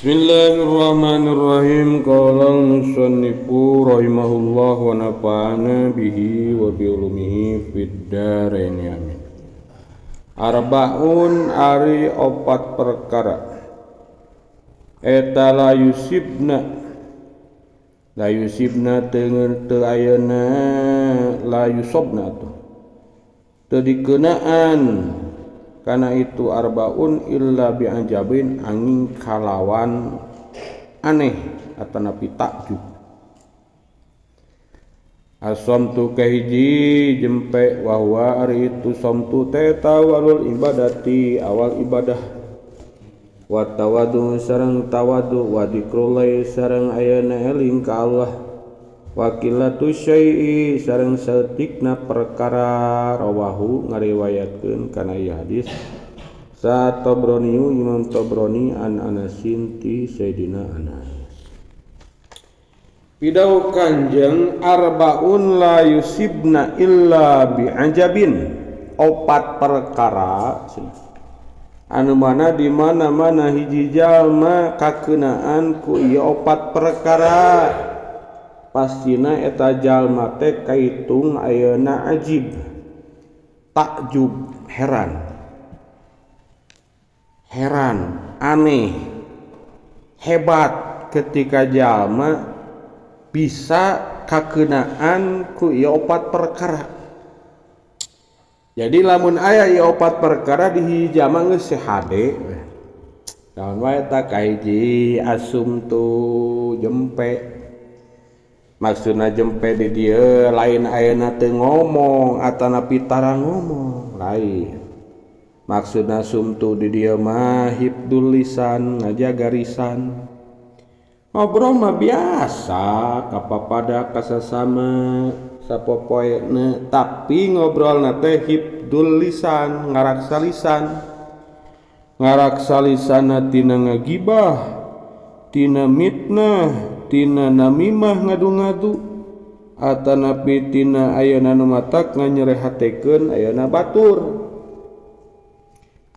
Bismillahirrahmanirrahim. Qala al-musannifu rahimahullah wa nafa'ana bihi wa bi ulumihi fid dharain, amin. Arbaun ari opat perkara. Eta la yusibna, la yusibna teu ayeuna, la yusobna tuh teu dikenaan karena itu arbaun illa bi'ajabin angin kalawan aneh atanapi takjub. Asomtu kahiji jempe wa huwa ari itu somtu teh tawalul ibadati awal ibadah, wa tawadu sareng tawadu, wa dzikrullah sareng ayeuna eling ka Allah, wa qillatu syai'i sareng saeutikna perkara. Rawahu ngariwayatkeun kana ieu hadis sa Tabrani, Imam Tabrani, an Anasin ti Sayyidina Anas. Pidau kanjeng arbaun la yusibna illa bi'ajabin, opat perkara anu mana di mana-mana hiji jalma kakenaan ku ieu opat perkara pastina eta jalma teh kaitung ayeuna ajib, takjub, heran, heran, aneh, hebat ketika jalma bisa kakenaan ku ieu opat perkara. Jadi lamun aya ieu opat perkara di hiji jalma geus hade. Naon wae ta? Kahiji, asumtu jempe. Maksudna jempe di dieu lain ayeuna teu ngomong atanapi tara ngomong, lain. Maksudna sumtu di dieu mah hibdul lisan, ngajaga lisan. Ngobrol mah biasa kapapada kasasama sapopoena, tapi ngobrolna teh hibdul lisan, ngaraksa lisan. Ngaraksa lisanna tina ngagibah, tina mitnah, tina namimah ngadu-ngadu, atanapi tina ayeuna nu matak nganyerehatekeun ayeuna batur,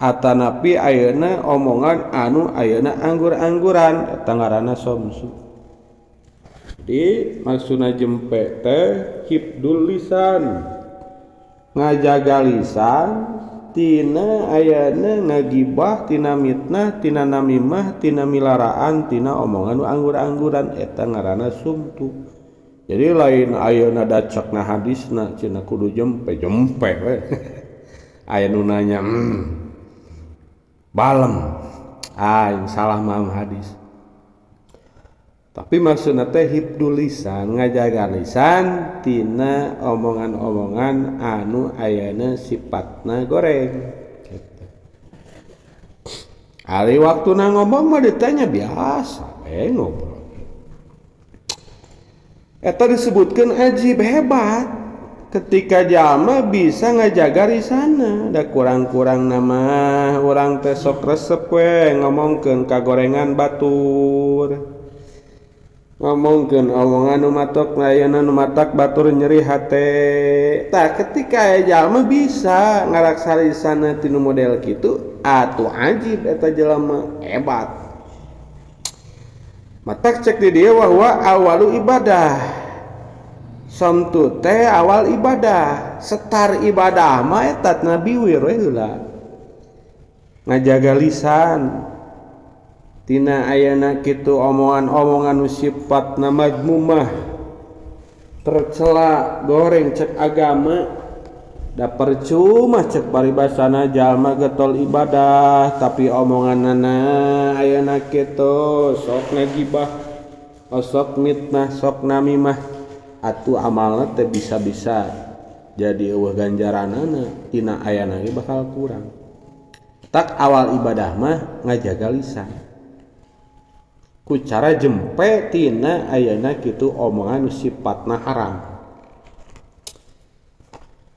atanapi ayeuna omongan anu ayeuna anggur-angguran, eta ngaranna somsu. Jadi maksudna jempe teh hibdul lisan, ngajaga lisan tina ayeuna ngagibah, tina mitnah, tina namimah, tina milaraan, tina omongan nu anggur-angguran, eta ngaranna sumtu. Jadi lain ayeuna dacakna hadisna cenah kudu jempe, jempe we. Aya nu nanya, balem, aing salah maham hadis. Tapi maksudna teh hibdul lisan, ngajaga lisan tina omongan-omongan anu ayana sifatna goreng gitu. Ari waktuna ngomong mah ditanya biasa ngobrol. Eta disebutkeun ajib, hebat ketika jalma bisa ngajaga lisana. Da kurang-kurang nama urang teh sok resep we ngomongkeun kagorengan batur, ngomongkeun omongan nu matok ayeuna nu matak batur nyeri hate. Tah ketika aya jalma bisa ngaraksa lisana tinu model kitu, atuh ajib eta jelema hebat. Matak cek di dieu wa huwa awalu ibadah. Somtu teh awal ibadah, setar ibadah mah eta nabi wir we heula. Ngajaga lisan tina ayana kitu omongan-omongan nu sifatna mazmumah, tercela, goreng cek agama. Da percuma cek paribasana jalma getol ibadah tapi omonganana ayana kitu sok ngagibah, sok mitnah, sok namimah, atuh amalna teh bisa-bisa jadi eueuh ganjaranana, tina ayana ge bakal kurang. Tak awal ibadah mah ngajaga lisan ku cara jempe tina ayana kitu omongan sifatna haram.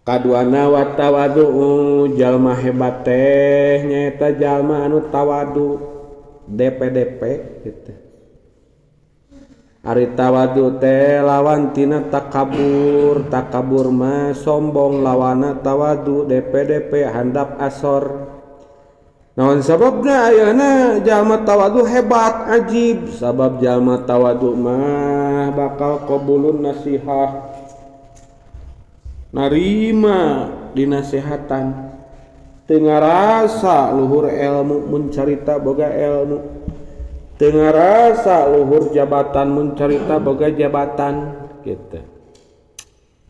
Kaduana wa tawadu, jalma hebat teh nyaeta jalma anu tawadu, DPDP gitu. Ari tawadu teh lawan tina takabur, takabur mah sombong, lawana tawadu, DPDP handap asor. Naon sababna ayeuna jalma tawadu hebat ajib, sabab jalma tawadu mah bakal qabulun nasihah, narima dinasehatan, teu ngarasa luhur ilmu mun carita boga ilmu, teu ngarasa luhur jabatan mun carita boga jabatan gitu.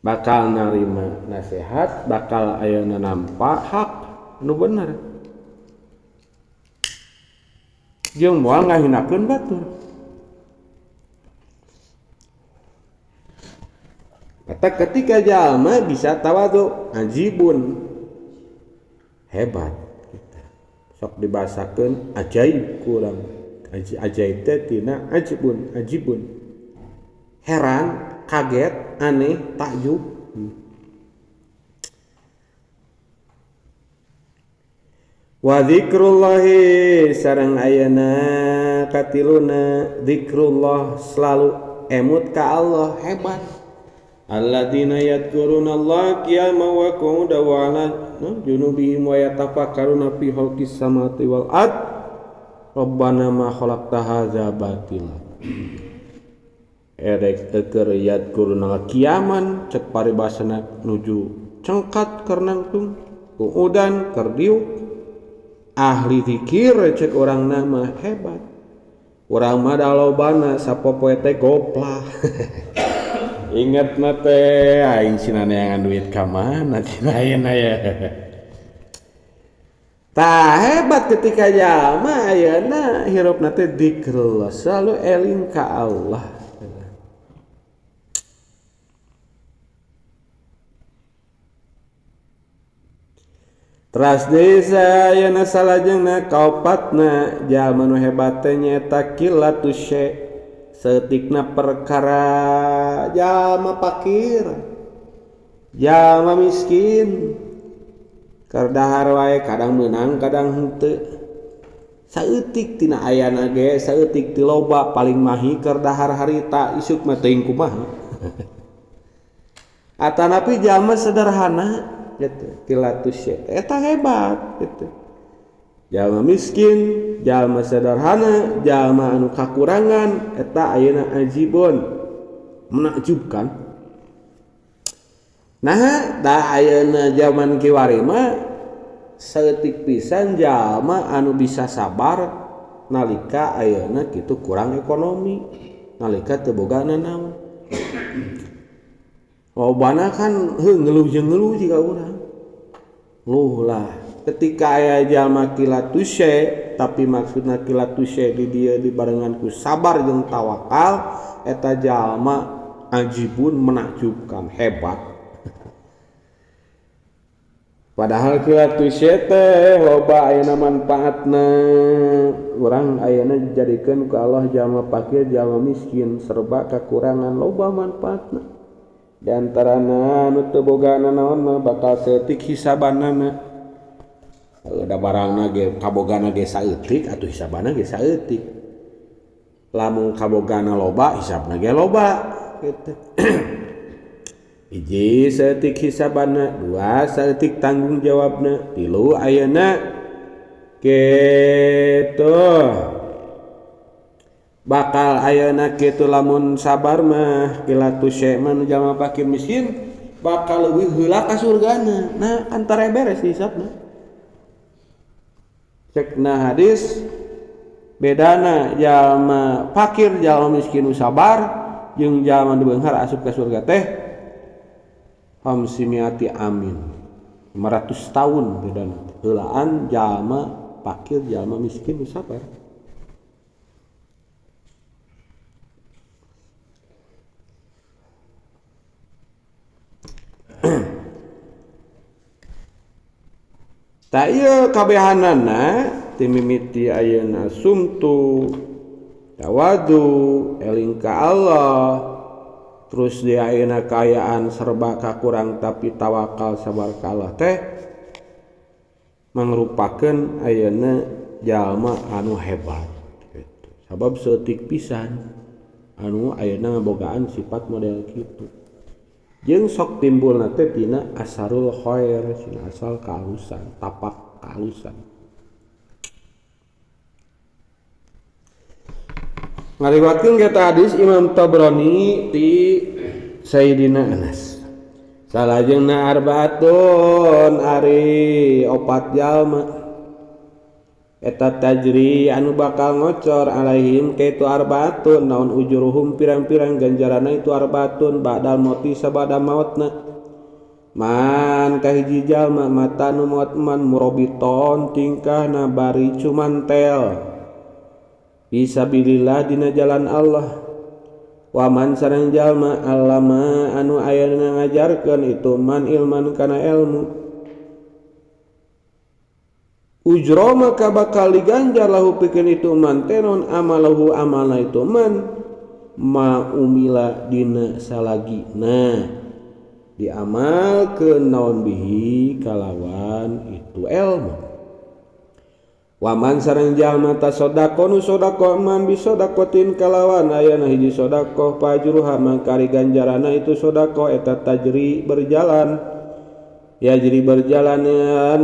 Bakal narima nasihat, bakal ayeuna nampak hak nu bener, jeung moal ngahinakeun batur. Kata ketika jalma bisa tawadu ajibun, hebat gitu. Sok dibahasakeun ajaib kurang ajaib teh tina ajibun, ajibun heran, kaget, aneh, takjub. Wa dzikrullahi sareng ayeuna katiluna zikrullah, selalu emut ka Allah, hebat. Alladzina yadhkurunallaha qiyaman wa qu'udan wa 'ala junubihim wa yatafakkaruna fi khalqis samawati wal ard rabbana ma khalaqta hadza batila. Erek keur yadhkuruna qiyaman cek paribasana nuju cengkat keur nangtung, qu'udan keur diuk. Ahli zikir cek urang nama hebat. Urang mah dalobana sapopoe teh goplah. Ingat na teh aing cenah neangan duit ka mana cenah ayeuna ya. Tah hebat ketika jalma ayeuna hirupna teh zikrullah, selalu eling ka Allah. Teras deui ayeuna salajengna kaopatna jalma nu hebat teh nyaeta qillatu syai', saeutikna perkara, jalma fakir, jalma miskin, keur dahar wae kadang meunang kadang henteu. Saeutik tina ayana ge, saeutik ti loba paling mahi keur dahar harita isuk mah teuing kumaha. Atanapi jalma sederhana gitu, qillatu syai' eta hebat gitu. Jalma miskin, jalma sederhana, jalma anu kakurangan eta ayeuna ajibun, menakjubkan. Nah, da ayeuna zaman kiwari mah saeutik pisan jalma anu bisa sabar nalika ayeuna kitu kurang ekonomi, nalika teu boga nanaon. Lobana kan heuh ngeluh jeung ngeluh jiga urang. Luh lah ketika aya jalma qillatu syai', tapi maksudna qillatu syai' di dieu dibarengan ku sabar jeung tawakal, eta jalma ajibun, menakjubkan, hebat. Padahal qillatu syai' teh loba ayeuna manfaatna. Urang ayeuna dijadikeun ku Allah jalma fakir, jalma miskin, serba kakurangan, loba manfaatna. Di antarana nu teu boga nanaon mah bakal saeutik hisabanana. Da barangna ge kabogana ge saeutik atuh hisabana ge saeutik. Lamun kabogana loba hisabna ge loba gitu. Hiji saeutik hisabana, dua saeutik tanggung jawabna, tilu ayeuna kitu. Bakal ayeuna kitu lamun sabar mah qillatu syai' mah nu jalma fakir miskin bakal leuwih heula ka surgana. Nah, antara beres hisabna. Cekna hadis bedana jalma fakir jalma miskin nu sabar jeung jalma nu beunghar asup ka surga teh hamsimiati amin, 500 tahun bedana heulaan jalma fakir jalma miskin nu sabar. Tak ieu kabehanana ti mimiti ayeuna sumtu, tawadu, eling ka Allah, terus dia ayeuna kaayaan serba kakurang tapi tawakal sabar ka Allah teh mangrupakeun ayeuna jalma anu hebat gitu. Sabab saeutik pisan anu ayeuna ngabogaan sifat model kitu. Jeung sok timbulna teh tina asarul khair, tina asal kaalusan, tapak kaalusan. Ngariwatkeun eta hadis Imam Tabrani ti Sayyidina Anas. Salajengna arbaatun ari opat jalma eta tajri anu bakal ngocor alaihim ka itu arbaatun naon ujuruhum pirang-pirang ganjaranna itu arbaatun ba'dal mauti sabada mautna. Man kahiji jalma mata nu maot man murabiton tingkahna bari cumantel fisabilillah dina jalan Allah. Waman sareng jalma allama anu ayana ngajarkeun itu man ilman kana ilmu ujro maka bakal diganjar lahu pikeun itu man tenon amalahu amalna itu man ma umila dina salagina diamalkeun naon bihi kalawan itu ilmu. Waman sareng jalma tasodaqo nu sodaqo man bisodaqotin kalawan ayana hiji sodaqoh pajruha mangkari ganjarana itu sodaqoh eta tajri berjalan ya jadi berjalan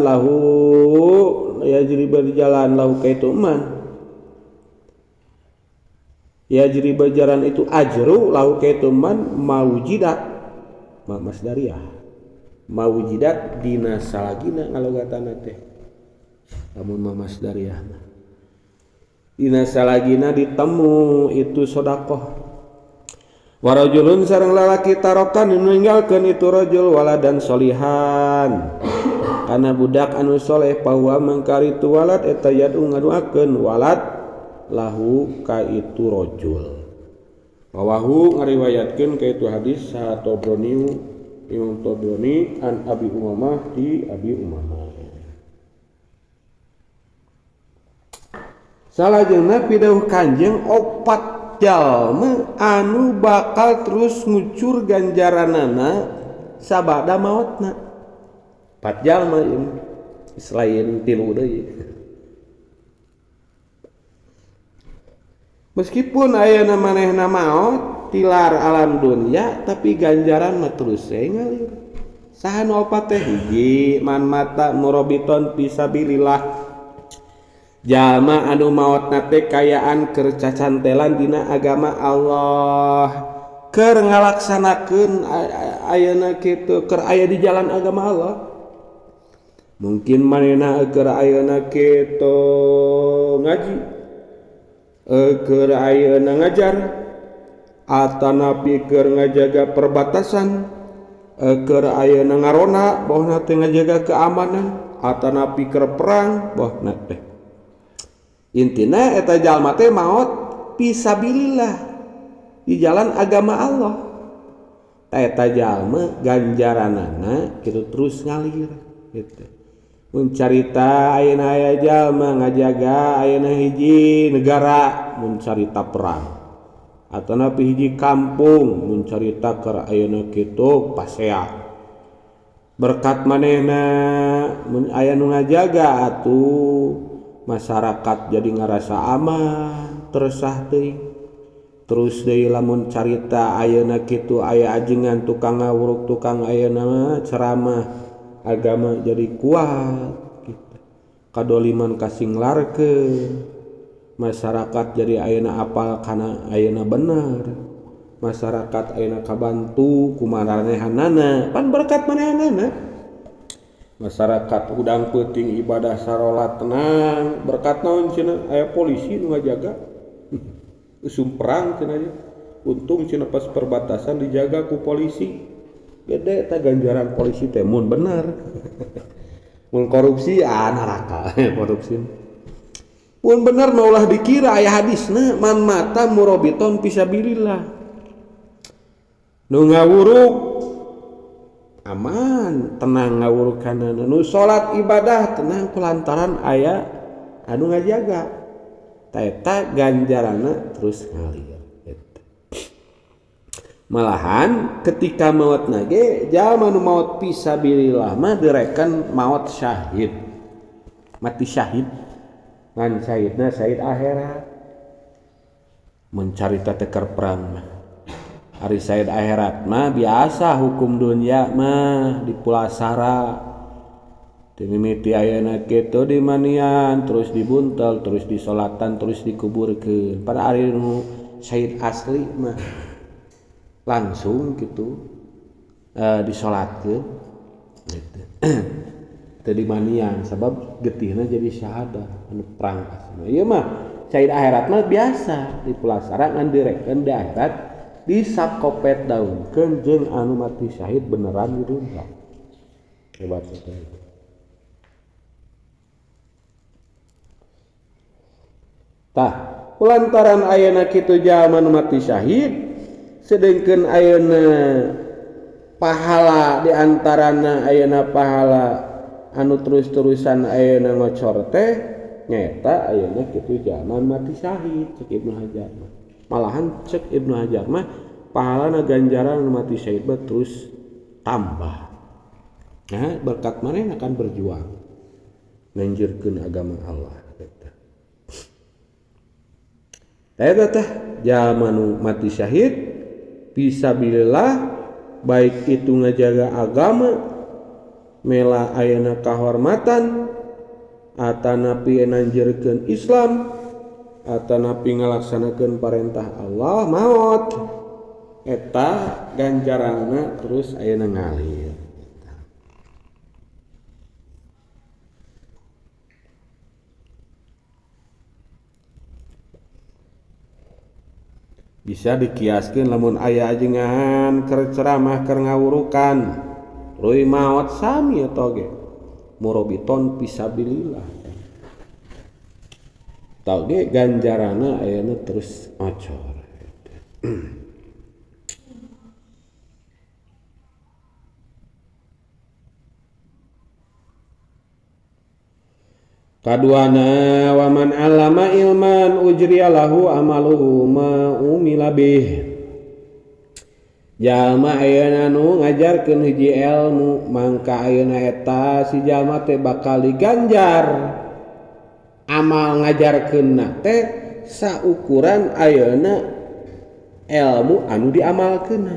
lahu ya jadi berjalan lahu ka itu man ya jadi berjalan itu ajru lahu ka itu man maujidat ma masdariah maujidat dina salagina ngalogatana teh lamun mamas dariah dina salagina ditemu itu sedekah. Warajulun sareng lalaki tarokan ninggalkeun itu rajul waladan solihan kana budak anu soleh pahuwa mangkari tu walad eta yadu ngaduakeun walad lahu ka itu rajul. Rawahu ngariwayatkeun ka itu hadis saha Tabrani Imam Tabrani an Abi Umamah di Abi Umamah. Salajengna pidauh Kanjeng opat jalma anu bakal terus ngucur ganjaranana sabada maotna. Empat jalma ieu selain tilu deui. Meskipun ayeuna manehna maot tilar alam dunya tapi ganjaran mah terus we ngalir. Saha nu opat teh? Hiji man mata murabiton fisabilillah. Jalma anu maotna teh kayaan keur cacantelan dina agama Allah, keur ngalaksanakeun ayeuna kitu, keur aya di jalan agama Allah. Mungkin manehna keur ayeuna kitu ngaji, keur ayeuna ngajar, atanapi keur ngajaga perbatasan, keur ayeuna ngarona bohna teh ngajaga keamanan, atanapi keur perang bohna teh. Intina eta jalma teh maot fisabilillah di jalan agama Allah. Eta jalma ganjaranana kitu terus ngalir gitu. Mun carita ayeuna aya jalma ngajaga ayeuna hiji negara mun carita perang, atanapi hiji kampung mun carita keur ayeuna kitu pasea. Berkat manehna mun aya nu ngajaga atuh masyarakat jadi ngarasa aman, teresah teuing. Terus deui lamun carita ayeuna kitu aya ajengan tukang ngawuruk, tukang ayeuna ceramah agama jadi kuat gitu. Kadoliman kasinglarkeun, masyarakat jadi ayeuna apal kana ayeuna bener. Masyarakat ayeuna kabantu kumaranehanana, pan berkat manehanana. Masyarakat hudang peuting ibadah sarolat tenang, berkat naon cenah aya polisi nu ngajaga. Usum perang cenah nya. Untung cenah pas perbatasan dijaga ku polisi. Gede eta ganjaran polisi teh mun bener. Mun korupsi ah neraka korupsi. Mun bener mah ulah dikira aya hadisna man mata murabiton fisabilillah. Nu ngawuruk aman tenang ngawurukanana, nu salat ibadah tenang kulantaran aya anu ngajaga. Eta ganjaranna terus ngalir gitu. Malahan ketika maot nage jalma nu maot fisabilillah mah direken maot syahid, mati syahid. Ngan syahidna syahid akhirat. Mun carita teh keur perang mah ari syahid akhirat mah biasa hukum dunia mah dipulasara. Dimimiti ayeuna kitu dimanian, terus dibuntel, terus disolatan, terus dikuburkeun. Pada ari nu syahid asli mah langsung gitu disolatkeun gitu. Teu dimanian sabab getihna jadi syahadah anu perang asli. Ieu mah syahid akhirat mah biasa dipulasara ngan direkkeun di akhirat disakopet daunkeun jeung anu mati syahid beneran di dunya. Hebat eta. Tah, kulantaran ayeuna kitu jalma nu mati syahid sedengkeun ayeuna pahala di antarana ayeuna pahala anu terus-terusan ayeuna ngocor teh nyaeta ayeuna kitu jalma mati syahid cek Ibnu Hajar mah. Malahan cek Ibnu Hajar mah pahalana ganjaran anu mati syahid mah terus tambah. Nah, berkat manehna akan berjuang nganjurkeun agama Allah eta. Eta teh jalma nu mati syahid fisabilillah baik itu ngajaga agama mela ayeuna kahormatan atanapi nanjurkeun Islam atanapi ngalaksanakeun parentah Allah maot eta ganjaranna terus ayeuna ngalir. Bisa dikiaskeun lamun aya ajengan keur ceramah keur ngawurukan reuy maot sami eta ge murabiton fisabilillah tau ge ganjarana ayeuna terus ngocor. Kaduana waman alama ilman ujriya lahu amaluhu ma umila bih. Jalma ayeuna nu ngajarkeun hiji ilmu mangka ayeuna eta si jalma teh bakal diganjar amal ngajarkeunna teh saukuran ayeuna ilmu anu diamalkeunna.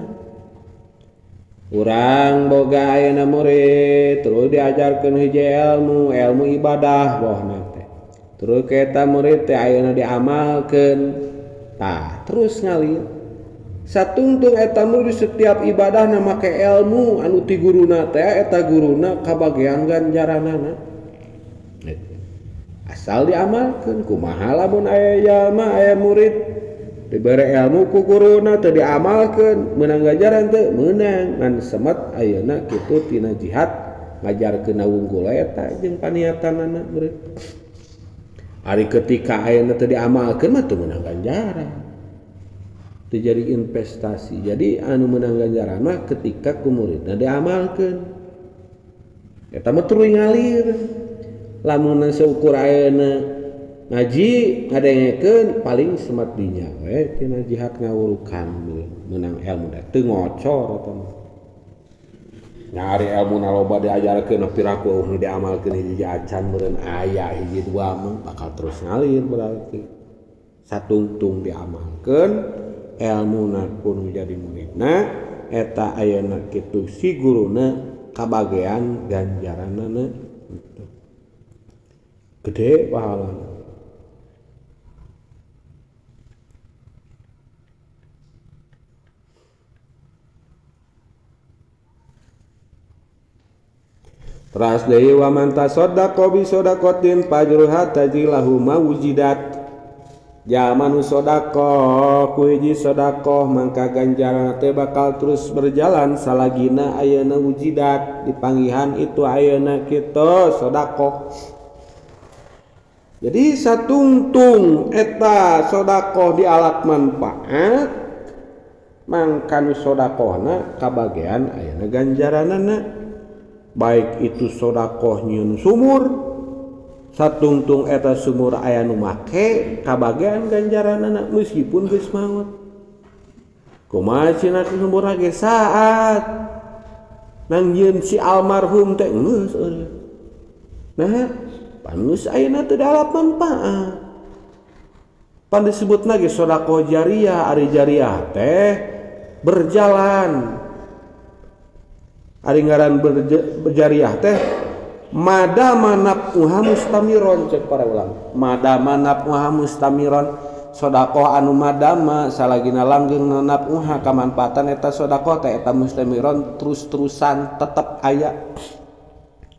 Urang boga ayeuna murid terus diajarkeun hiji ilmu, ilmu ibadah bohna teh. Terus ka eta murid teh ayeuna diamalkeun. Tah, terus ngalir. Satungtung eta murid setiap ibadahna make ilmu anu ti guruna teh eta guruna kabagean ganjaranana. Asal diamalkeun kumaha lamun aya jalma aya murid dibere ilmu ku guruna teu diamalkeun meunang ganjaran teu meunang ngan semet ayeuna kitu tina jihad ngajarkeun wungkul eta jeung paniatanana murid. Ari ketika ayeuna teu diamalkeun mah teu meunang ganjaran. Teu jadi investasi. Jadi anu meunang ganjaran mah ketika ku muridna diamalkeun. Eta mah tuluy ngalir. Lamun seukur ayeuna ngaji ngadengekeun paling semat dinya we tina jihad ngawurukan meunang ilmu da teu ngocor eta mah. Nyari ilmu na loba diajarkeun piraku nu diamalkeun hiji acan meureun aya hiji dua mah bakal terus ngalir berarti. Satungtung diamalkeun elmuna kudu jadi muridna eta ayeuna kitu si guruna kabagean ganjaranana gitu. Gede pahalana. Teras deui wa man tasaddaqa bi sadaqatin fajruha tajrilahu mawujidat. Jalma nu sedekah ku hiji sedekah mangka ganjaran teh bakal terus berjalan salagina ayeuna wujidat dipanggihan itu ayeuna kitu sedekah. Jadi satungtung eta sedekah di alat manfaat mangka nu sedekahna kabagean ayeuna ganjaranana. Baik itu sedekah nyieun sumur satungtung eta sumur aya nu make kabagean ganjaranana meskipun geus maot. Kumaha cenah sumur ge saat nang nyieun si almarhum teh geus euy. Nah, pan geus ayeuna teu dalap manfaat. Pan disebutna ge sedekah jariah, ari jariah teh berjalan. Ari ngaran berjariah teh madama naf'uha mustamiron cek para ulama. Madama naf'uha mustamiron Sedekah anu madama salagina langgeng nanap uha kamanfaatan eta sedekah teh eta mustamiron terus-terusan tetep aya.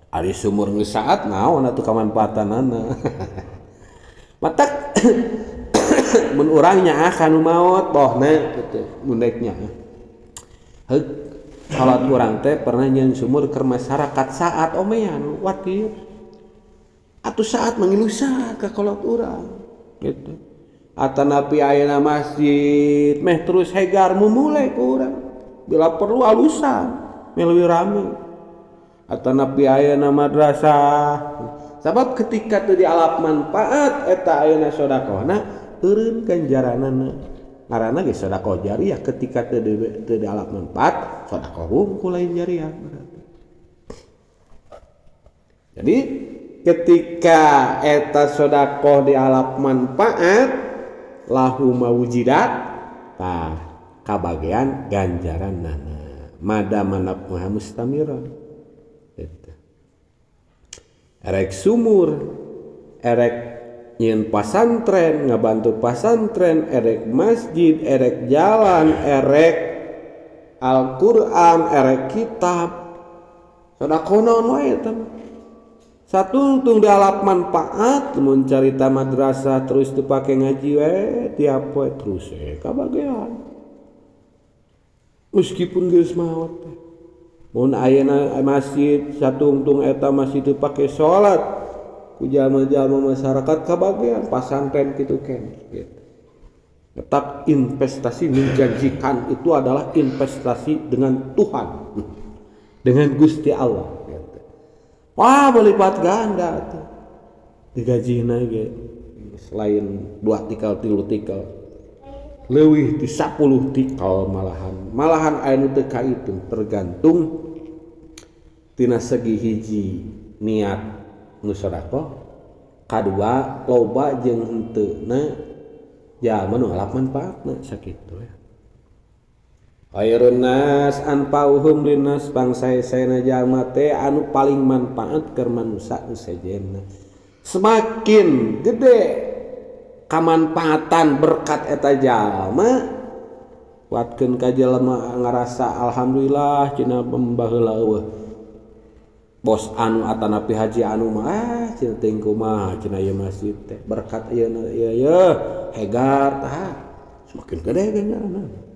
Ari sumur geus saat naon atuh kamanfaatanana. Matak mun urang nyaah kanu maot bohna kitu mun rek nyaah. Heuk salat urang teh pernah nyeun sumur keur masyarakat saat omean watir. Atuh saat mangilu saat ka kolot urang gitu. Atanapi ayeuna masjid meh terus hegar mumule ku urang bila perlu alusan meh leuwih rame. Atanapi ayeuna madrasah sabab ketika teu dialap manfaat eta ayeuna sedekahna eureun ganjaranana. Ngaranna ge sedekah jariah ketika teu dialap manfaat sedekah hungkul lain jariah berarti. Jadi ketika eta sedekah dialap manfaat lahu mawujidat tah kabagean ganjaran nana madama nafha mustamiran gitu. Erek sumur, erek nyieun pasantren, ngabantu pasantren, erek masjid, erek jalan, erek Al-Qur'an, erek kitab, sedekah naon wae eta mah. Satungtung dialap manfaat mun carita madrasah terus dipake ngaji we tiap poe terus kabagean. Meskipun geus maot teh. Mun ayeuna masjid satungtung eta masjid dipake salat ku jalma-jalma masyarakat kabagean pasantren kitu keneh gitu. Tetap investasi menjanjikan itu adalah investasi dengan Tuhan, dengan Gusti Allah. Wah berlipat ganda tuh digajina ge selain 2 tikal 3 tikal leuwih ti 10 tikal malahan malahan aya nu teu kaitung tergantung tina segi hiji niat nu sedekah kadua loba jeung henteuna jalma nu ngalap manfaatna sakitu ya. Khairun nas anfa'uhum linnas bangsa saena jalma teh anu paling manfaat keur manusa nu sejenna. Semakin gede kamanfaatan berkat eta jalma kuatkeun ka jelema ngarasa alhamdulillah cenah baheula eueuh bos anu atanapi haji anu mah cenah teuing kumaha cenah ieu masjid teh berkat ieu ieu hegar tah semakin gede ganjaranna.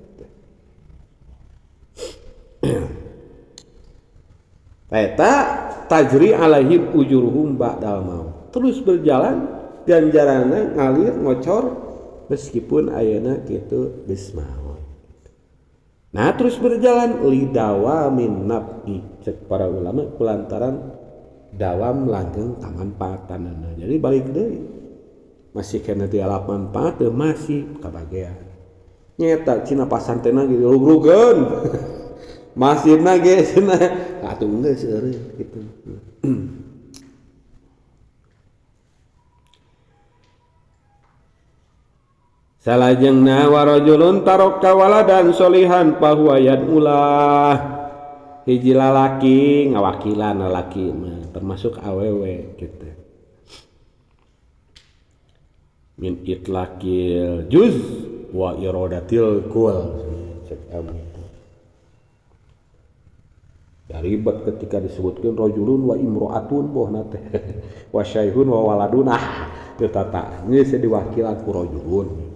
Eta tajri alaihim ujuruhum ba'dal maut. Terus berjalan ganjaranna ngalir ngocor meskipun ayeuna kitu geus maot. Nah terus berjalan lidawamin naf'i cek para ulama kulantaran dawam langgeng kamanfaatanana. Jadi balik deui masih kena dialap manfaat masih kabagean. Nyeta cina pasantena gitu rug-rugeun. Masjidna ge cenah atuh geus eureun kitu. Salajengna warajulun taraka waladan solihan fahuwa yad'ulah. Hiji lalaki ngawakilan lalaki mah termasuk awewe kitu. Min itlaqil juz wa iradatil kul cek amu. Ya ribet ketika disebutkan rajulun wa imro'atun bohna teh wa syaihun wa waladun ah teu tata geus diwakilan ku rajulun.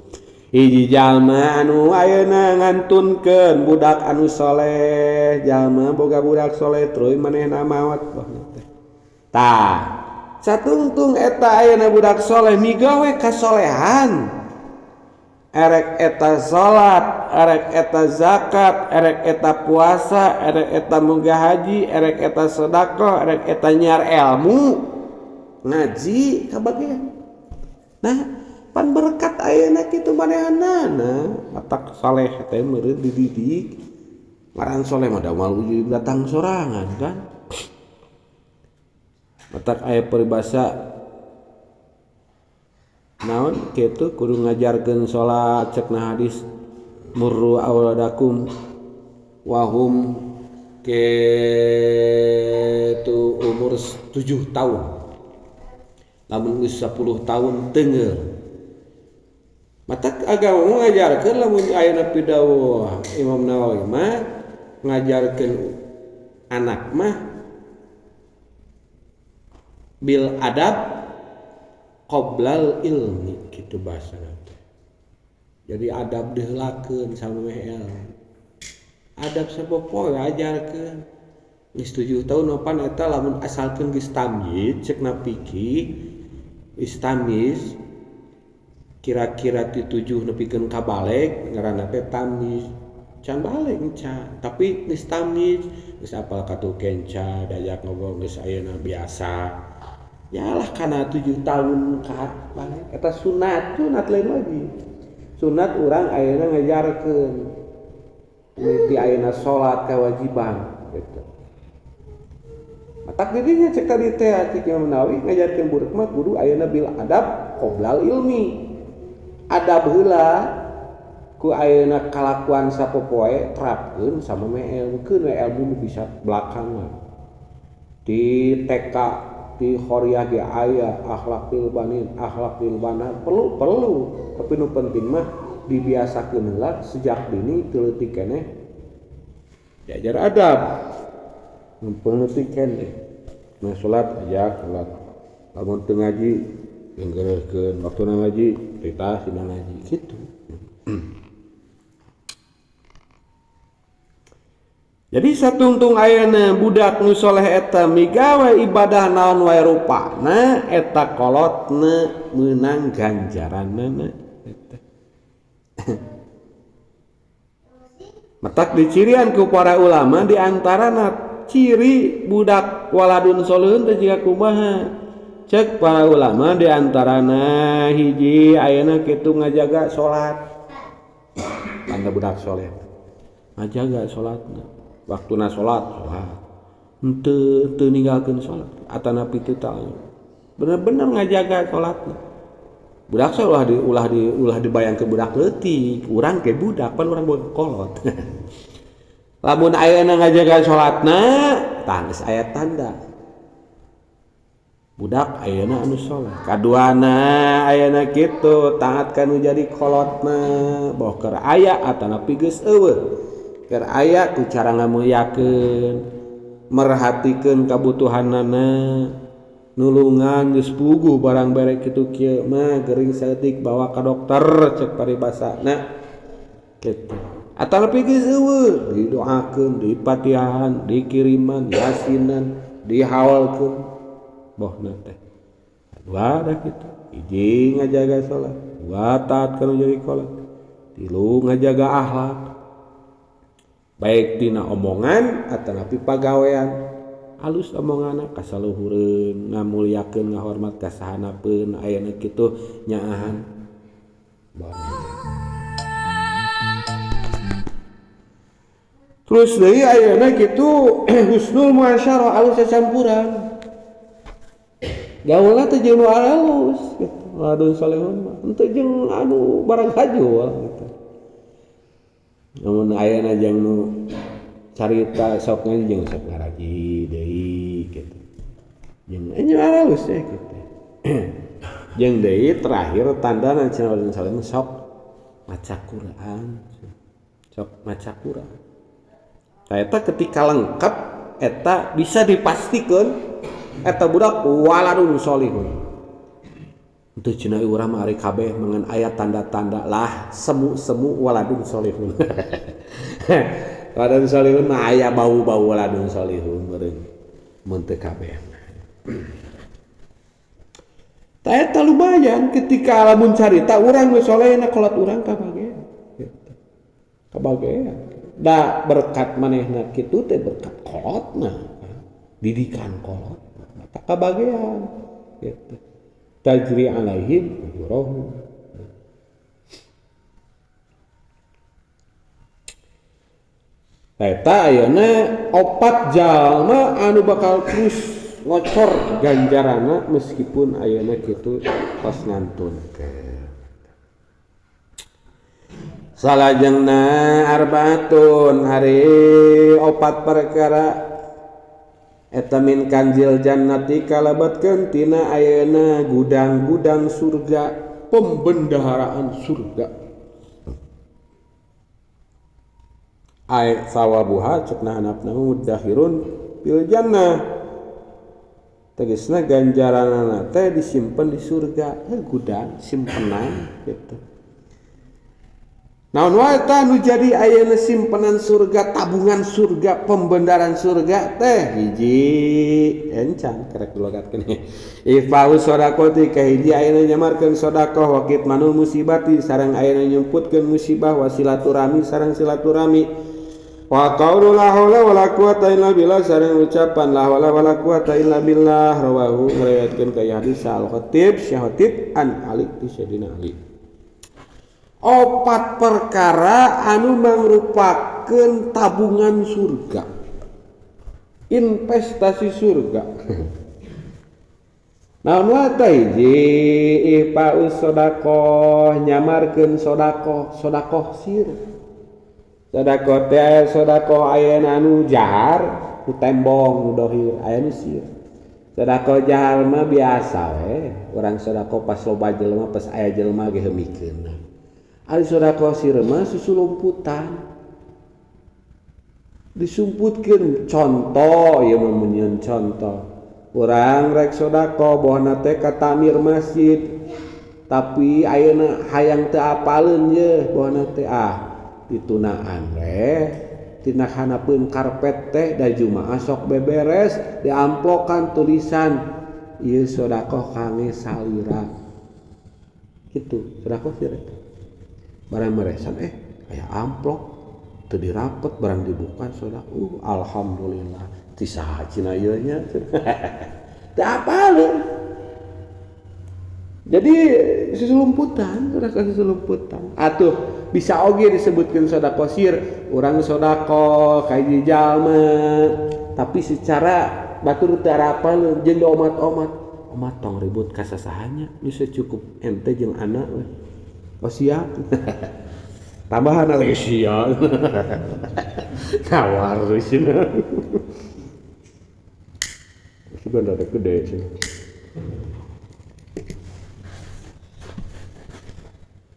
Hiji jalma anu ayeuna ngantunkeun budak anu soleh, jalma boga budak soleh truy manehna maot bohna teh. Tah, satungtung eta ayeuna budak soleh migawe kasolehan. Erek eta salat, erek eta zakat, erek eta puasa, erek eta munggah haji, erek eta sedekah, erek eta nyiar ilmu, ngaji kabagean. Nah, pan berkat ayeuna kitu manehanana, matak saleh teh meureun dididik. Ngaran soleh mah da moal datang sorangan kan. Matak aya peribahasa naon kitu kudu ngajarkeun salat cekna hadis murru auladakum wahum kitu umur 7 tahun lamun geus 10 tahun teungeur Matak agama ngajarkeun lamun ayeuna pidawuh Imam Nawawi mah ngajarkeun anak mah bil adab qoblal ilmi kitu bahasana teh. Jadi adab diheulakeun sama ilmu. Adab sapopoe ajarkeun. Geus 7 tahun opan eta lamun asalkeun geus tamyiz ceuk fikih geus tamyiz kira-kira ti 7 nepikeun ka baleg ngaranna teh tamyiz. Can baleg encan, tapi geus tamyiz, geus apal katu kenca, diajak ngobrol geus ayeuna biasa. Yalah kana 7 tahun ka baleg eta sunat, sunat lain lagi. Sunat urang ayeuna ngajarkeun. Mimiti ayeuna salat kewajiban gitu. Matak didinya cek tadi teh cek Imam Nawawi ngajarkeun budak mah kudu ayeuna bil adab qoblal ilmi. Adab heula ku ayeuna kalakuan sapopoe terapkeun sama me ilmu keun we ilmu nu bisa belakangan. Di TK di khoriah ge aya akhlakil banin, akhlakil banat perlu tapi nu penting mah dibiasakeun heula sejak dini teu leutik keneh diajar adab. Nu leutik keneh. Nah salat ajak salat. Lamun teu ngaji ngeureurkeun waktuna ngaji titah dina ngaji kitu. Jadi satungtung ayeuna budak nu soleh eta migawe ibadah naon wae rupana eta kolotna meunang ganjaranna eta. Matak dicirian ku para ulama di antarana ciri budak waladun solehun teh jiga kumaha. Cek para ulama di antarana hiji ayeuna kitu ngajaga salat. Tanda budak soleh ngajaga salatna. Waktuna salat, salat. Henteu teu ninggalkeun salat atanapi teu tahu. Bener-bener ngajaga salatna. Budak soleh ulah dibayangkeun budak leutik, urang ke budak pan urang boga kolot. Lamun ayeuna ngajaga salatna, tah geus aya tanda. Budak ayeuna anu soleh. Kaduana ayeuna kitu taat ka nu jadi kolotna, boh keur aya atanapi geus eueuh. Keur aya ku cara ngamuliakeun, merhatikeun kabutuhanana, nulungan geus puguh barang bere kitu kieu mah gering saeutik bawa ka dokter cek paribasana kitu. Atanapi geus eueuh didoakeun, dipatihan, dikiriman, yasinan, dihawalkeun bohna teh. Dua dah kitu. Hiji ngajaga salat, dua taat kana jadi kolot, tilu ngajaga akhlak. Baik tina omongan atanapi pagawean. Alus omonganna kasaluhureun, ngamuliakeun, ngahormat ka sahanapeun ayeuna kitu nyaahan. Terus deui ayeuna kitu husnul muasyarah alus cacampuran. Gaulna teh jeung nu alus gitu. Ladun solehun mah henteu jeung anu barang hajul gitu. Namun ayeuna jeung nu carita sok ngaji jeung sok ngaraji deui gitu. Jeung nya alus teh gitu. Jeung deui terakhir tandana cenah ladun solehun sok maca Quran. Sok maca Quran. Tah eta ketika lengkap eta bisa dipastikan eta budak waladun solihun. Teu cenah urang mah ari kabeh mengan aya tanda-tanda lah semu-semu waladun solihun. Waladun solihun mah aya bau-bau waladun solihun meureun mun teu kabeh. Tah eta lumayan ketika lamun carita urang we solehna kolot urang kabagean. Gitu. Kabagean. Da berkat manehna kitu teh berkat kolotna. Didikan kolot. Maka kabagean gitu. Tajri alaihim ujurahum. Eta ayeuna opat jalma anu bakal terus ngocor ganjaranna meskipun ayeuna kitu pas ngantunkeun. Salajengna arbaatun hari opat perkara eta min kanjil jannati kalabatkeun tina ayeuna gudang-gudang surga. pembendaharaan surga. Ai sawabuha cekna hanapna mudakhirun fil jannah. Tegasna ganjaranana teh disimpen di surga, gudang simpenan gitu. Naon wae tah nu jadi ayeuna simpenan surga, tabungan surga, pembendaharaan surga teh hiji encan kerek dilogatkeun. Ifau shadaqati ka hiji ayeuna nyamarkeun sedekah wa kitmanul musibati sareng ayeuna nyumputkeun musibah wa silaturahmi sareng silaturahmi. Wa qaulu la haula wala quwata illa billah sareng ucapan la haula wala quwata illa billah rawahu ngriwayatkeun ka hadis Al-Khatib Syekh an Ali ti Sayyidina Ali. Opat perkara anu mangrupakeun tabungan surga, investasi surga. Naon wae teh hiji ifa'us sedekah nyamarkeun sedekah, sedekah sir. Sedekah teh sedekah ayeuna anu jahar, nu tembong, nu dohir, aya nu sir. Sedekah jahar mah biasa we, urang sedekah pas loba jelema, pas aya jelema ge heumikeun. Ari sedekah sir mah susulumputan. Disumputkeun contoh ieu mah mun contoh. Urang rek sedekah bohna teh ka tamir masjid, tapi ayeuna hayang teu apaleun ye bohna teh ah ditunaan we tina hanapeun karpet teh da jumaah sok beberes diamplokan tulisan ieu sedekah kangge salira. Kitu sedekah sir eta. Barang meresan aya amplop teu dirapet barang dibuka sedekah alhamdulillah ti saha cenah ieu nya teu apaleun. Jadi susulumputan, sedekah susulumputan. Atuh bisa oge disebutkeun sedekah sir, urang sedekah ka hiji jalma tapi secara batur teu arapaleun jeung omat-omat. Omat tong ribut ka sasahanya, geus cukup ente jeung anak we. Oh siap. Tambahan lagi siap. Nawar sih. Sudah ada gede sih.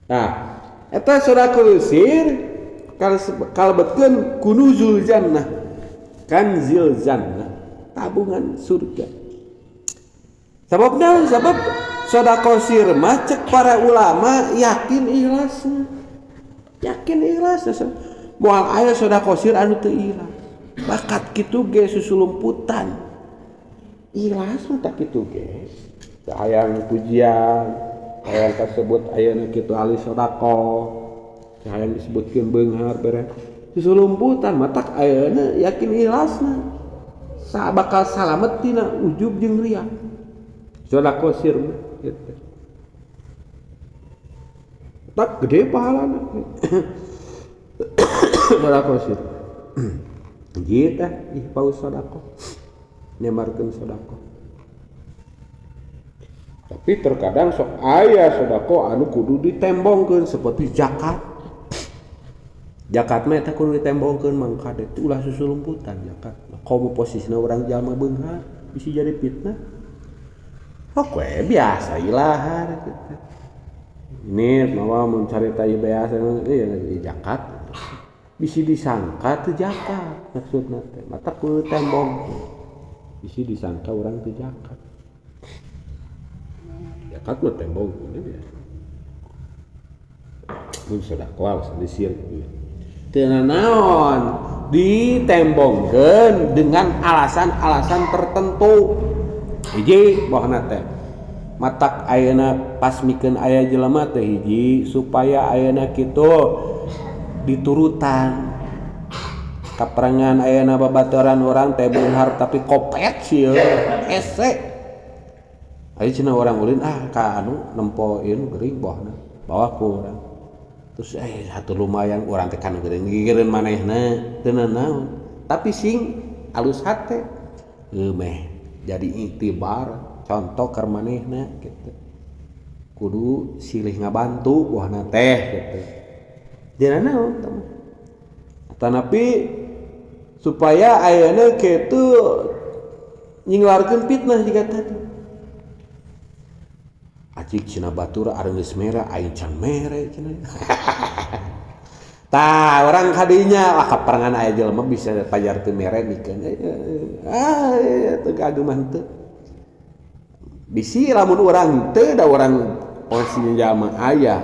Nah, eta sedekah sir kalebetkeun kunuzul jannah, kanzil jannah, tabungan surga. Sabab naon? Sabab sedekah sir mah cek para ulama yakin ikhlasna. Yakin ikhlasna. Moal aya sedekah sir anu teu ikhlas. Bakat kitu ge susulumputan. Ikhlas mah tak kitu ge. Teu hayang pujian, hayang kasebut ayeuna kitu ahli sedekah, teu hayang disebutkeun beunghar bere. Susulumputan mah tak ayeuna yakin ikhlasna. Sa bakal salamet tina ujub jeung riya. Sedekah sir mah gitu. Tak gede pahalana. Sedekah sir. Hiji teh ihpaus sedekah. Nyebarkeun sedekah. Tapi terkadang sok aya sedekah anu kudu ditembongkeun seperti zakat. Zakat mah eta kudu ditembongkeun mangka teh ulah susulumputan zakat. Komo posisina urang jalma beunghar bisa jadi fitnah. Oke, biasa ilahar gitu. Ini mama mencari tai biasa iya zakat. Bisi disangka teu zakat maksudna teh. Mata kudu tembong. Bisi disangka urang teu zakat. Zakat mah tembong ini biasa. Mun sedekah alasan disir gitu. Teu naon ditembongkeun dengan alasan-alasan tertentu. Hiji bohna teh matak ayeuna pas mikeun aya jelema teh hiji supaya ayeuna kitu diturutan kaperangan ayeuna babaturan urang teh beunghar tapi kopet sieun hese aya cenah urang ulin ah ka anu nempo ieu nu geuring bohna bawa ku urang terus satu lumayan urang teh kan geuring gigireun manehna teu naon tapi sing alus hate meh jadi iktibar contoh keur manehna gitu kudu silih ngabantu wahna teh gitu dina naon tah tanapi supaya ayeuna kitu nyinglarkeun fitnah jiga tadi. Acik cina batur ari geus mere aing can mere cenah. Tah orang kadinya lah kaparengan aya jelema bisa pajar teu mere mikeun. Ah teu kaguman teu. Bisi lamun urang teu da urang posisi jalma aya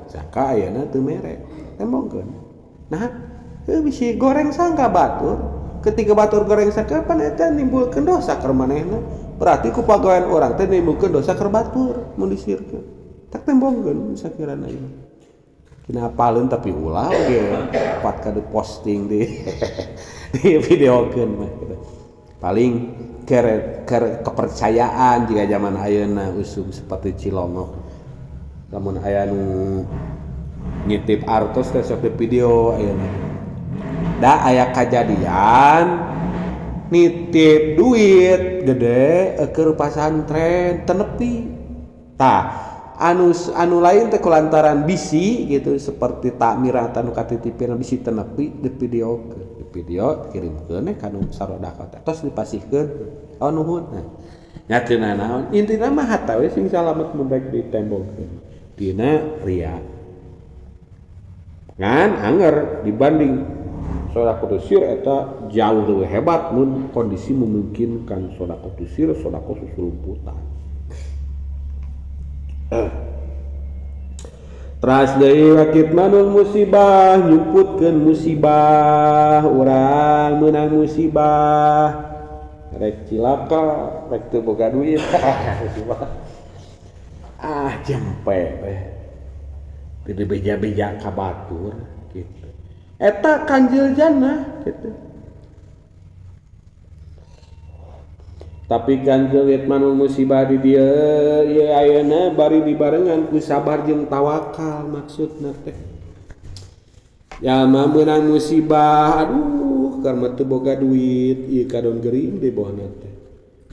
sangka ayeuna teu mere. Tembongkeun. Nah, heuh bisi goreng sangka batur. Ketika batur goreng sangka pan eta nimbulkeun dosa keur manehna. Berarti ku pagawean urang teh nimbulkeun dosa keur batur mun disirkeun. Tak tembongkeun sakirana ieu. Kina apaleun tapi ulah oge kuat kadu posting di di videokeun mah gitu. Paling ker kepercayaan jika zaman ayeuna usum seperti cilongok. Lamun aya nu ngitip artos teh sok di video ayeuna. Da aya kajadian nitip duit gede keur pasantren tenepi. Tah anu lain teh kulantaran bisi gitu seperti takmirah anu katitipina bisi tenepi di video ke di video kirimkeun ka nu sarodaka teh tos dipasihkeun. Oh nuhun. Nah, nya teu nanaon intina mah hata we sing salamet mun rek ditembongkeun dina ria. Ngan anger dibanding sedekah sir eta jauh lebih hebat mun kondisi memungkinkan sedekah sir sedekah susulumputan. Teras deui wakitmanul musibah nyumputkeun musibah urang meunang musibah rek cilaka rek teu boga duit musibah ah jempe teh teu beja-beja ka batur gitu. Eta kanjil jannah gitu. Tapi kanjil itmanul musibah di dieu ieu ayeuna bari dibarengan ku sabar jeung tawakal maksudna teh. Jalma meunang musibah aduh keur mah teu boga duit ieu kadon gering di bawahna teh.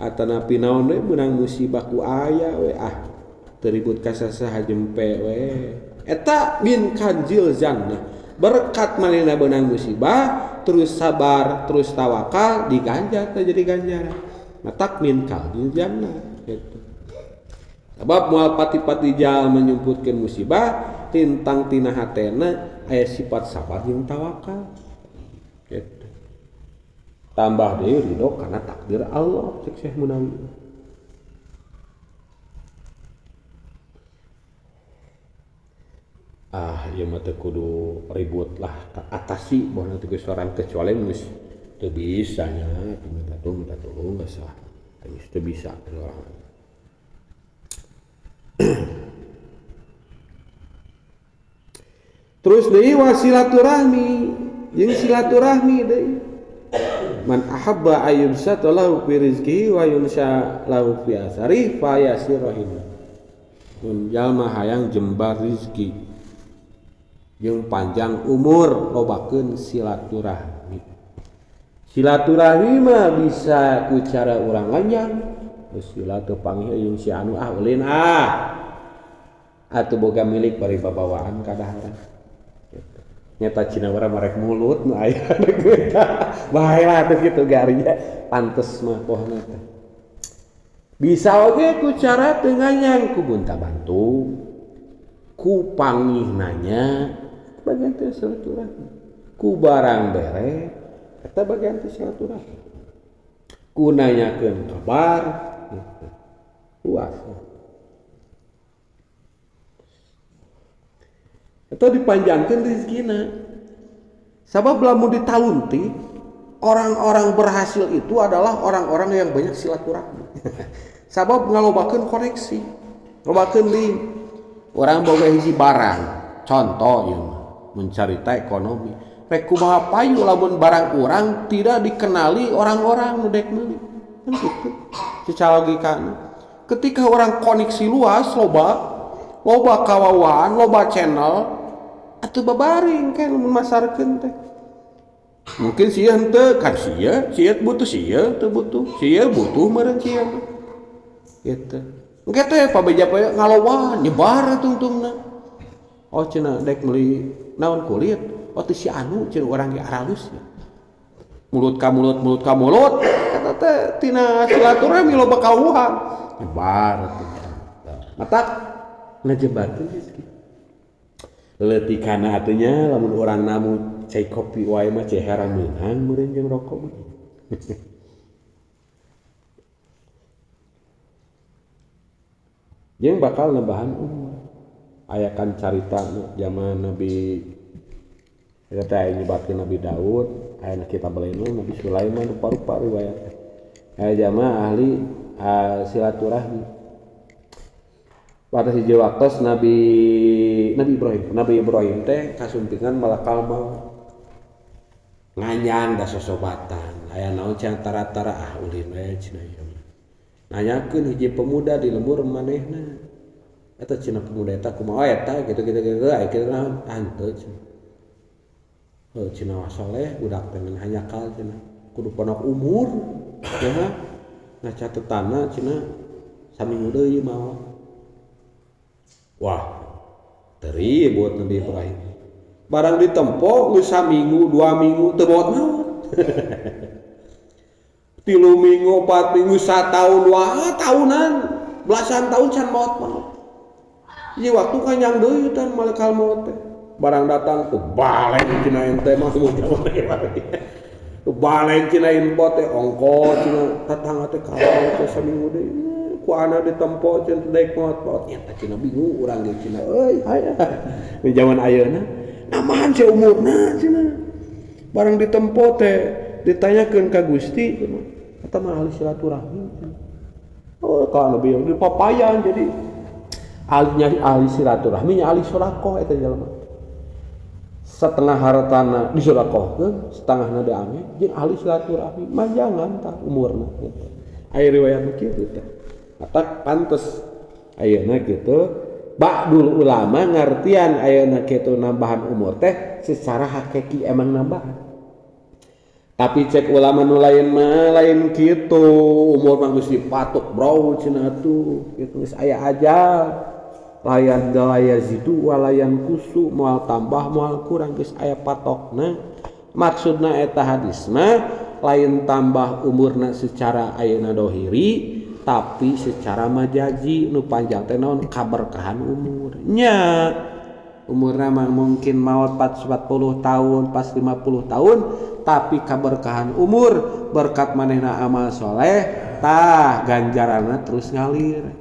Atanapi naon we meunang musibah ku aya we ah teu ribut ka sasaha jempe we. Eta min kanjil jannah. Berkat manehna beunang musibah terus sabar terus tawakal diganjar teh jadi ganjaran matak min kanjil jannah gitu. Sebab moal pati-pati jalma menyumputkeun musibah tintang tina hatena aya sifat sabar jeung tawakal gitu. Tambah deui ridho kana takdir Allah cek Syekh Munawi. Ah ieu mah teu kudu ribut lah atasi bahwa teu soran kecuali geus teu bisa nya minta tolong geus lah geus teu bisa orang. Terus deui wasilaturahmi jeung silaturahmi deui man ahabba ayyubsata lahu fi rizqihi wa yunsha lahu fi asari fa yasir rahim. Mun jalma hayang jembar rizki jeung panjang umur lobakeun silaturahmi. Silaturahmi mah bisa ku cara urang lanjang geus sila teu panggih jeung si anu ah ulin ah atuh boga milik bari babawaan kadaharan gitu. Nyata cina urang marek mulut nu aya rek eta bae lah atuh kitu garinya pantes mah pohna teh. Bisa oge ku cara teu nganyang ku bunta bantu ku pangih nanya bagian teh silaturahmi, ku barang bere eta bagian teh silaturahmi, ku nanyakeun kabar gitu. Luas. Eta dipanjangkeun rezekina. Sabab lamun ditalunti orang-orang berhasil itu adalah orang-orang yang banyak silaturahmi. Sabab ngalobakeun koneksi, ngalobakeun link. Orang boga hiji barang, contoh ieu mah mencarita ekonomi. Rek kumaha payu lamun barang urang tidak dikenali orang-orang nu dek meuli. Kan kitu secara logikana. Ketika orang koneksi luas loba, loba kawawaan, loba channel atuh babaring kan lamun masarkeun teh. Mungkin sia henteu kan sia, sia butuh sia teu butuh, sia butuh meureun sia mah. Gitu. Engke teh pabeja poe ngalowan nyebar tungtungna. Oh cenah dek meuli naon kulit, oh teu si anu cenah urang ge aralus. Mulut ka mulut, mulut ka mulut, eta teh tina silaturahmi loba kawuhan. Nyebar teh. Matak Ngajembarkeun rezeki. Leutikana atunya lamun urang namu cai kopi wae mah cai herang meunang meureun jeung rokok mah. Jeung bakal nambahan umur. Aya kan carita zaman Nabi eta teh aya nyebatkeun Nabi Daud, aya kitab lain Nabi Sulaiman rupa-rupa riwayat. Aya jamaah ahli silaturahmi. Pada hiji waktos Nabi Ibrahim teh kasumpingan malakal maut. Nganyan da sosobatan. Aya naon cenah tara-tara ah ulin we cenah ieu. Nanyakeun hiji pemuda di lembur manehna. Eta cenah pemuda eta kumaha eta gitu-gitu gitu aya kitu naon henteu cenah. Heuh cenah soleh budak teh hanyakal cenah kudu pondok umur ya ngacatetanna cenah saminggu deui maot. Wah, teribut Nabi Ibrahim. Barang ditempo geus saminggu, 2 minggu teu maot-maot. 3 minggu, 4 minggu, 1 tahun, 2 tahunan, belasan tahun can maot-maot. Ieu waktu kanjang deui tan malaikat maot teh. Barang datang tuh baleng cenah ente mah mun tuh baleng cenah info teh ongko cenah tatangga teh kalau teh saminggu deui. Ku ana ditempo cenah daek maot-maot nyata cenah bingung urang ge cenah euy aya. Di zaman ayeuna namahan sia umurna cenah. Barang ditempo teh ditanyakeun ka Gusti cenah eta mah ahli silaturahmi cenah. Oh ka Nabi di papayan jadi ahlinya ahli silaturahmi nya ahli sedekah eta jelema. Setengah hartana disedekahkeun, setengahna diambil jeung ahli silaturahmi manjangan tah umurna gitu. Aya riwayat kitu teh. Atak pantes ayeuna kitu ba'dul ulama ngartian ayeuna kitu nambahan umur teh secara hakiki emang nambahan. Tapi cek ulama nu lain mah lain kitu, umur mah geus dipatok bro cenah atuh kitu geus aya ajal. Layan galaya zidu walayan kusu moal tambah moal kurang geus aya patokna. Maksudna eta hadis mah lain tambah umurna secara ayeuna dohiri tapi secara majazi nu panjang teh naon kaberkahan umur nya. Umurna mah mungkin maot 40 tahun pas 50 tahun tapi kaberkahan umur berkat manehna amal soleh tah ganjaranna terus ngalir.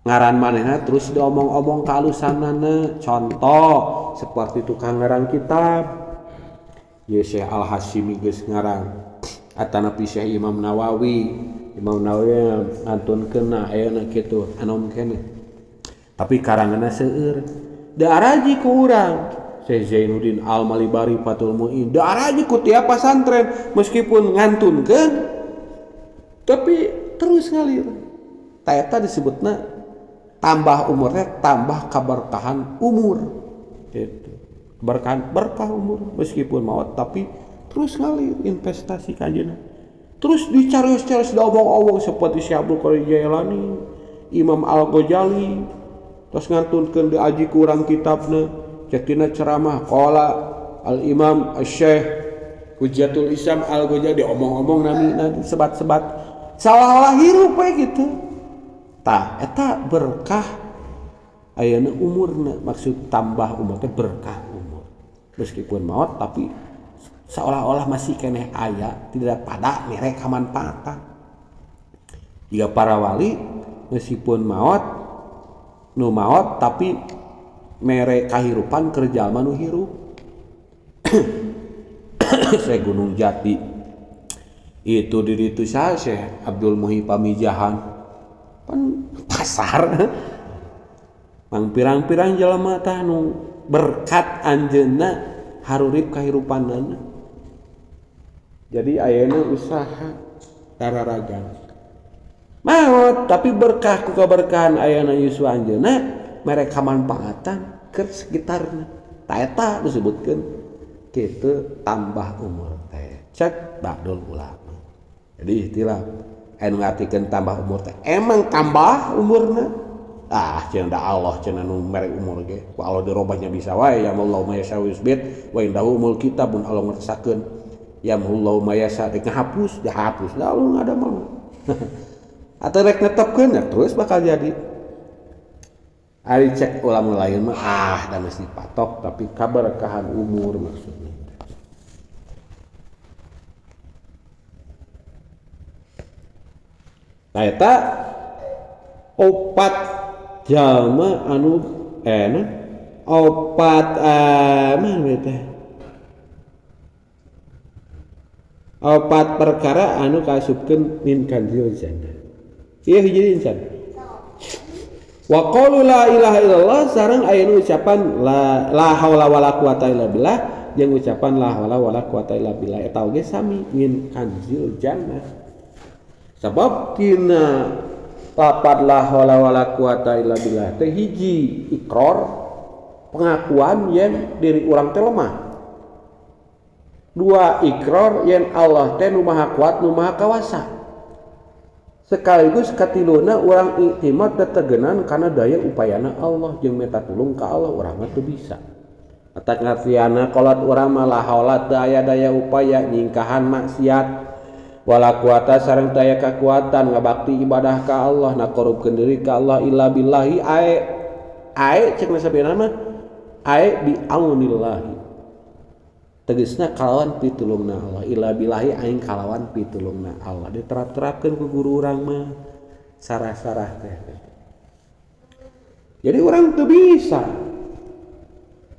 Ngaran manehna terus diomong-omong kalusanana. Contoh seperti tukang ngarang kitab ye Syekh Al-Hasyimi geus ngarang atanapi Syekh Imam Nawawi. Imam Nawawi ngantunkeun ayeuna kitu anom keneh tapi karanganna seueur da araji ku urang Syekh Zainuddin Al-Malibari Fathul Muin da araji ku tiap pasantren meskipun ngantunkeun tapi terus ngalir. Ta eta disebutna tambah umurnya tambah kaberkahan umur gitu. Berkahan berkah umur meskipun maut tapi terus ngalir investasi kanjeuna. Terus dicarios-carios diobong-obong seperti Syekh Abdul Qadir Jailani, Imam Al-Ghazali terus ngantunkeun diaji ku urang kitabna cek dina ceramah qala Al-Imam Asy-Syaikh Hujjatul Islam Al-Ghazali diomong-omong namina disebat-sebat seolah-olah hirup we gitu. Tah eta berkah ayeuna umurna maksud tambah umur teh berkah umur meskipun maot tapi seolah-olah masih keneh aya tidak pada mere kamanfaatan. Jika para wali meskipun maot nu maot tapi mere kahirupan keur jalma nu hirup. Syekh Gunung Jati itu di ditu saha Syekh Abdul Muhyi Pamijahan pan pasar mang pirang-pirang jelema tah nu berkat anjeunna harurip kahirupanana. Jadi ayeuna usaha tararagang maot tapi berkah ku kaberkahan ayeuna yuswa anjeunna mere kamanfaatan keur sekitarna. Ta eta disebutkeun kitu tambah umur teh cek ba'dul ulama. Jadi istilah anu ngartikeun tambah umur teh emang tambah umurna ah cenah da Allah cenah nu mere umur ge ku Allah dirobahnya bisa wae ya Allah ma yasha yusbit wa indahu umul kitab mun Allah ngersakeun ya Allah ma yasha rek ngahapus dihapus da Allah ada mau atau rek netepkeun ya terus bakal jadi. Ari cek ulama lain mah ah da geus dipatok tapi kaberkahan umur maksudna. Nah eta opat jalma anu opat mana teh opat perkara anu kaasupkeun min kanzil jannah. Ieu hiji insan. Wa qaulu la ilaha illallah sareng aya ucapan la haula wala quwata illa billah jeung ucapan la haula wala quwata illa billah eta oge sami min kanzil jannah. Sabab tina lapad la haula wala quwata illa billah teh hiji ikrar pengakuan yen diri urang teh lemah. Dua ikrar yen Allah teh nu maha kuat nu maha kawasa. Sekaligus katiluna urang iktimad tetegenan kana daya upayana Allah jeung minta tulung ka Allah urang mah teu bisa. Atak ngartiana kolot urang mah la haula teu aya daya upaya nyingkahan maksiat wala quwata sareng teu aya kakuatan ngabakti ibadah ka Allah nakorubkeun diri ka Allah illa billahi ae ae cek nasabina mah ae bi aunillahi tegesna kalawan pitulungna Allah illa billahi aing kalawan pitulungna Allah diterap-terapkeun ku guru urang mah sarah-sarah teh. Jadi urang teu bisa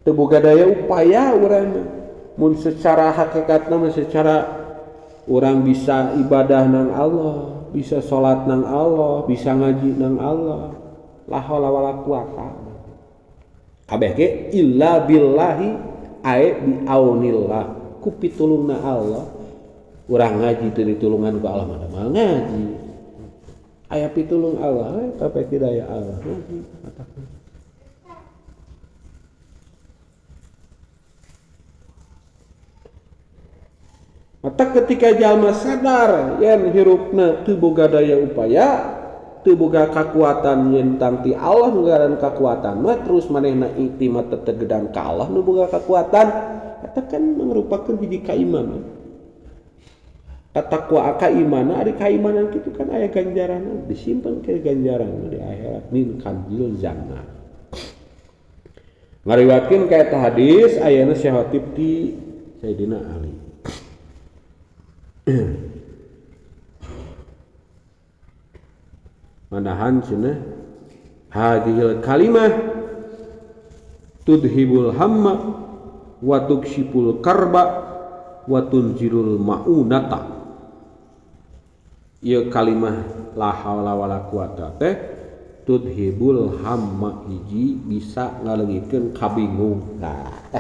teu boga daya upaya urang mah mun secara hakikatna mah secara urang bisa ibadah nang Allah, bisa salat nang Allah, bisa ngaji nang Allah, la haula wala quwata kabeh ge illa billahi ae bi aunillah ku pitulungna Allah. Urang ngaji teu ditulungan ku Allah mah moal ngaji. Aya pitulung Allah kabeh ki daya Allah ngaji matakna. Mata ketika jalma sadar yen hirupna teu boga daya upaya, teu boga kakuatan yen tangti Allah nu ngaran kakuatan mah terus manehna iktimad tetegedang ka Allah nu boga kakuatan eta kan merupakan hiji kaimanan. Katakwa kaimanan ari kaimanan kitu kan aya ganjaranna disimpen ke ganjaranna di akhirat min kanzil jannah. Ngariwatkeun ka eta hadis ayana Syekh Khatib ti Sayyidina Ali. Manahan cenah hadhil kalimah tudhibul hamma wa tukshiful karba wa tunzilul maunata. Ieu kalimah la haula wala quwata teh tudhibul hamma hiji bisa ngaleungitkeun kabingung. Nah,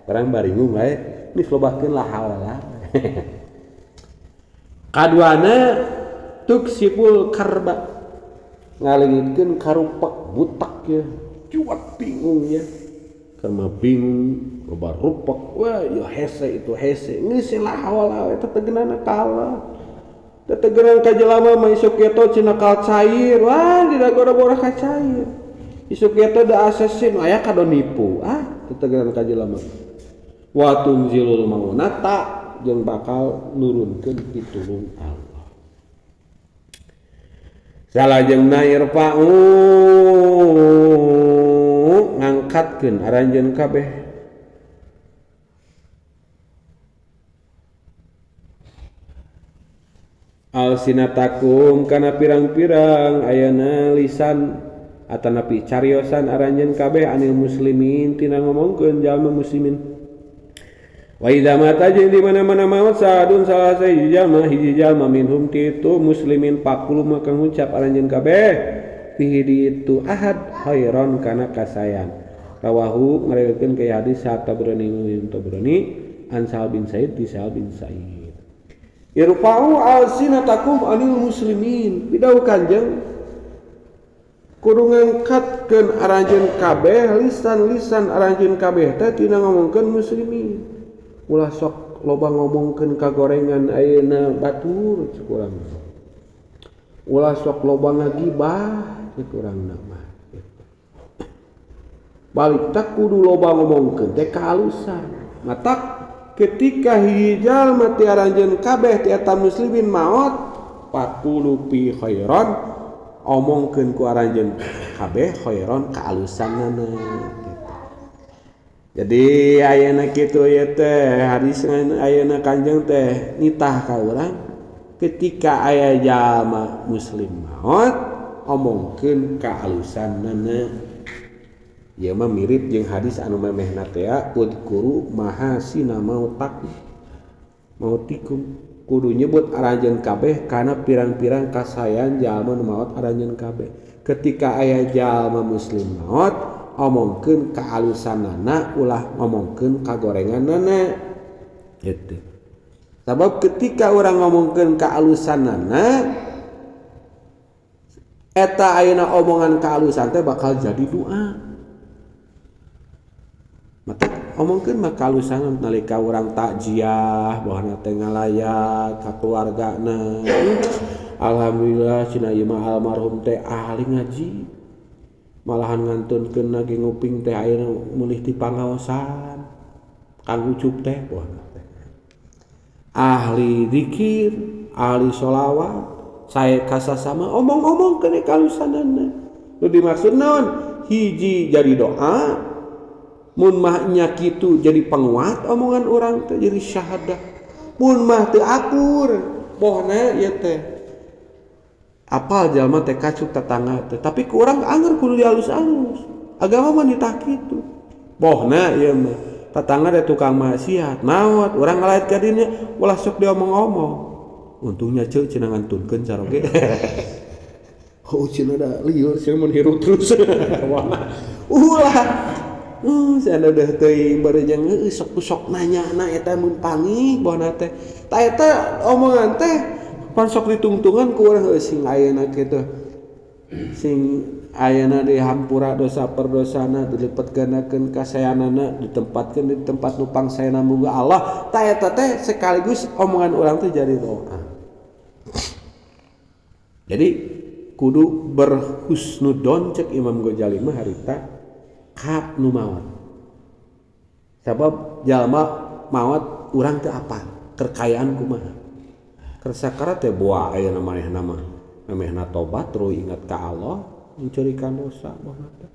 barang baringung bae geus lobakeun la haula. Kaduana tuksiful karba ngaleungitkeun karupak butak ya cuat bingung ya karena bingung loba rupak wah ya hese itu hese geus la haula eta tegenana ka Allah tetegenan ka jelema mah isuk eta cenah kal cair wah didagora-gora ka cair isuk eta da asesin aya kado nipu ah tetegenan ka jelema wa tunzilul maunata jeung bakal nurunkeun pitulung Allah. Salajengna irfa'u ngangkatkeun aranjeun kabeh alsinatakum kana pirang-pirang ayana lisan atanapi cariosan aranjeun kabeh anil muslimin tina ngomongkeun jalma muslimin. Wa idza mata jeung di mana-mana maot sadun salah sahiji jalma hiji jalma minhum ti itu muslimin pakulu maka ngucap aranjeun kabeh fihi di itu ahad khairon kana kasayan. Rawahu ngariwayatkeun ka hadis Tabrani Tabrani an Sa'al bin Sa'id di Sa'al bin Sa'id. Irfa'u alsinatakum anil muslimin. Pidauh kanjeng kudu ngangkatkeun aranjeun kabeh lisan-lisan aranjeun kabeh teh tina ngomongkeun muslimin. Ulah sok loba ngomongkeun kagorengan ayeuna batur cek urang. Ulah sok loba ngagibah cek urang mah. Balik tak kudu loba ngomongkeun teh kahalusan. Matak ketika hiji jalma ti aranjeun kabeh ti eta muslimin maot 40 fi khairan omongkeun ku aranjeun kabeh khairon kaalusanana gitu. Jadi ayeuna kitu ieu teh hadis ayeuna Kanjeng teh nitah ka urang ketika aya jalma muslim maot omongkeun kaalusanana. Ieu mah mirip jeung hadis anu memehna teh udkuru mahasina mautak mautikum kudu nyebut aranjeun kabeh kana pirang-pirang kasayan jalma nu maot aranjeun kabeh. Ketika aya jalma muslim maot omongkeun kaalusanana ulah ngomongkeun kagorenganana gitu. Sabab ketika urang ngomongkeun kaalusanana eta ayeuna omongan kaalusan teh bakal jadi doa. Mata omongkeun mah kaalusan nalika urang takziah bahana teh ngalayak ka keluargana. Alhamdulillah cenah ieu mah almarhum teh ahli ngaji. Malahan ngantunkeun lagi nguping teh ayeuna meulih ti pangaosan. Kang Ucup teh bahana teh. Ahli zikir, ahli sholawat, sae kasasama omong-omong keun kaalusanana. Nu dimaksud naon? Hiji jadi doa, mun mah nya kitu jadi penguat omongan urang teh jadi syahadah. Mun mah teu akur bohna ieu teh. Apal jalma teh kacuk tetangga teh, tapi ku urang anger kudu dialus-alus. Agama mah nitah kitu. Bohna ieu mah tetangga teh tukang maksiat, maot urang ngalaet ka dinya ulah sok diomong-omong. Untungnya ceu cenah ngantunkeun caroge. Oh cenah da lieur cenah mun hirup terus. Wah. Ulah. Saya udah teuing barejang heueuh sok nanya na eta mun panggih bohna teh. Ta eta omongan teh pan sok ditungtungan ku urang heueuh sing ayeuna kitu. Sing ayeuna dihampura dosa perdosana dilipet gandakeun kasayanana ditempatkeun di tempat nu pangsayana muga Allah. Ta eta teh sekaligus omongan urang teh jadi doa. Jadi kudu berhusnudon cek Imam Ghazali mah harita ka nu maot. Sabab jalma maot urang teu apa, kekayaan kumaha. Keur sakara teh boa ayeuna manehna mah. Manehna tobat terus ingat ka Allah, mencurikan dosa bohna teh.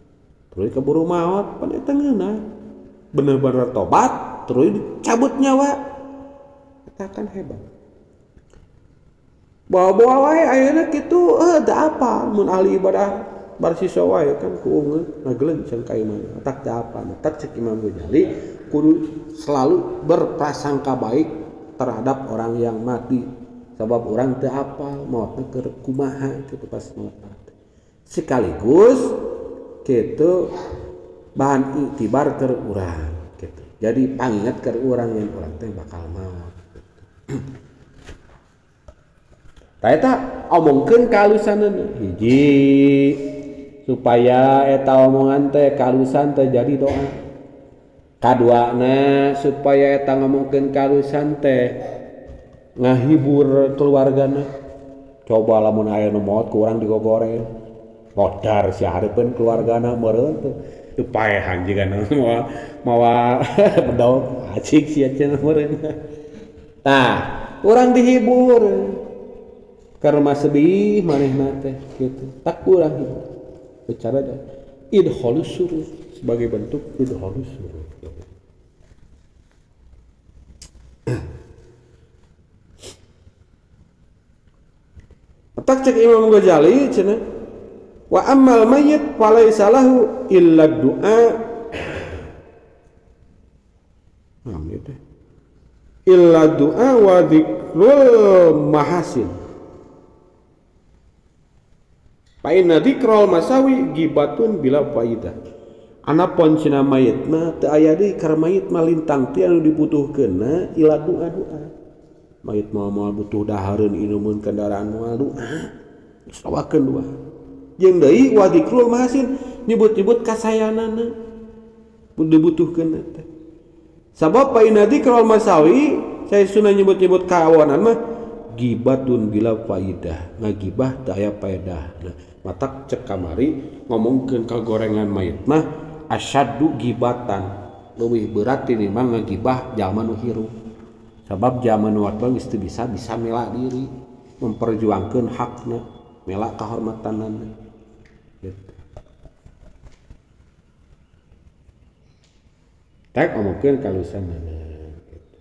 Terus keburu maot pan eta ngeunah. Bener-bener tobat terus dicabut nyawa. Eta kan hebat. Bawa-bawa wae ayeuna kitu da apa mun ahli ibadah barsiso wae kan ku ungeun ngagelenceng ka imah tak teu apa tak cek Imam Ghazali kudu selalu berprasangka baik terhadap orang yang mati sabab orang teu apa maotna keur kumaha kitu pas maot sekaligus kitu bahan iktibar keur urang kitu jadi pangingat keur urang yang urang teh bakal maot gitu. Ta eta omongkeun kaalusanana hiji supaya eta omongan teh kaalusan teh jadi doa. Kaduana supaya eta ngomongkeun kaalusan teh ngahibur keluargana. Coba lamun aya nu maot ku urang digogoreng. Modar si hareupeun keluargana meureun teh. Teu paehan jigana mawa bedog acik sia cenah meureun. Tah, urang dihibur. Karena sedih manehna teh kitu. Tak kurang hibur. Bicara dah idkhalus surur sebagai bentuk idkhalus surur. Tak cek Imam Ghazali cenah wa ammal mayyit falaisa lahu illa du'a. Nah, ieu teh illa du'a wa dzikrul mahasin. Fa inna dzikral masawi gibatun bila faidah. Anapun cenah mayit mah teu aya deui keur mayit mah lintang ti anu dibutuhkeunna ila doa-doa. Mayit mah moal butuh dahareun inumeun kendaraan moal doa. Geus lawakeun doa. Jeung deui wa dzikrul mahasin nyebut-nyebut kasayanana dibutuhkeunna teh. Sabab fa inna dzikral masawi saya sunah nyebut-nyebut kawanan mah gibatun bila faidah, ngagibah teu aya faedah. Nah, matak cek kamari ngomongkeun kagorengan mayit mah asyaddu gibatan, leuwih berat tinimbang ngagibah jalma nu hirup. Sabab jalma nu maot geus teu bisa mela diri, memperjuangkeun hakna, mela kahormatanana gitu. Tek omongkeun kalusanana gitu.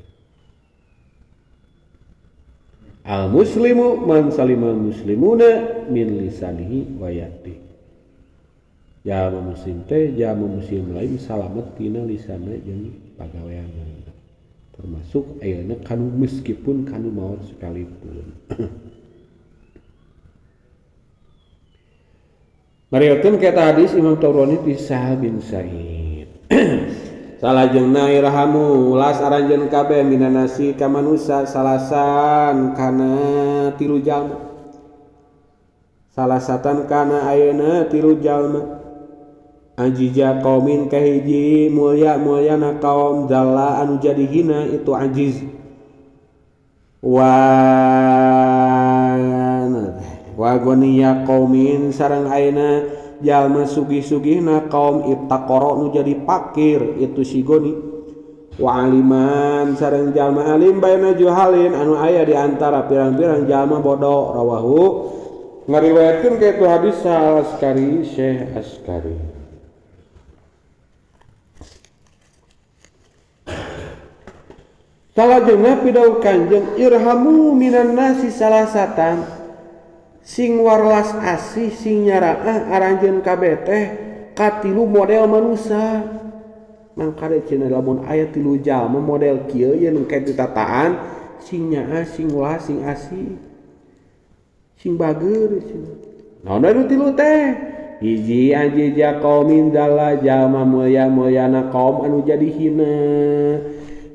Al muslimu man salimal muslimuna min lisanihi wa yadihi. Jalma muslim teh jalma muslim lain salamet tina lisana jeung pagaweanana. Termasuk ayeuna kanu meskipun kanu maot sekalipun. Ngariwayatkeun ka hadis Imam Tabrani ti Sahal bin Sa'id. Salajengna irhamu ulas aranjeun kabeh minanasi ka manusa salasan kana tilu jalma. Salasatan kana ayeuna tilu jalma. Ajija qaumin kahiji mulya-mulyana kaum jalla anu jadi hina itu ajiz. Wa goniya qaumin sareng ayeuna jalma sugih-sugihna kaum ibtaqara nu jadi pakir itu si goni. Wa aliman sareng jalma alim baina juhalin anu aya di antara pirang-pirang jalma bodoh. Rawahu ngariwayatkeun ka itu hadis Al-Askari Syekh Askari. Salajengna pidauh Kanjeng irhamu minan nasi salasatan sing warlas asih sing nyaraah aranjeun kabeh teh katilu model manusia. Mangkade cenah lamun aya tilu jalma model kieu ye nu kayak ditataan sing nyaah sing ulah sing asih sing bager cenah. Naon nu tilu teh? Hiji anjija qaumin dalla jalma mulya-mulyana kaum anu jadi hina.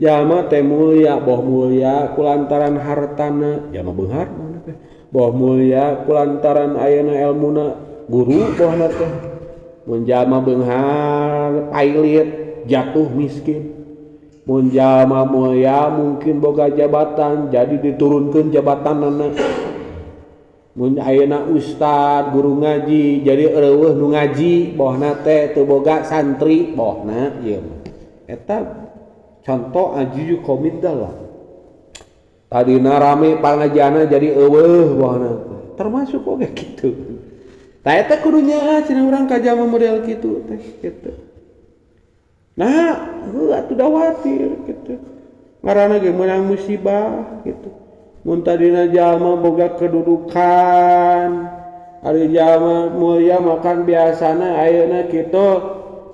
Jalma teh mulya boh mulya kulantaran hartana jalma beunghar teh boh mulya kulantaran ayeuna elmuna guru bohna teh. Mun jalma beunghar pailit jatuh miskin. Mun jalma mulya mungkin boga jabatan jadi diturunkeun jabatanana. Mun ayeuna ustad guru ngaji jadi eueuh nu ngaji bohna teh teu boga santri bohna ieu mah. Eta contoh ajizu qaumin dalla. Tadina rame pangajianna jadi eueuh bohna termasuk oge kitu. Tah eta kudu nyaah cenah urang ka jalma model kitu teh kitu. Nah, heuh atuh da watir kitu. Ngaranna ge meunang musibah kitu. Mun tadina jalma boga kedudukan, ari jalma mulia makan biasana ayeuna kitu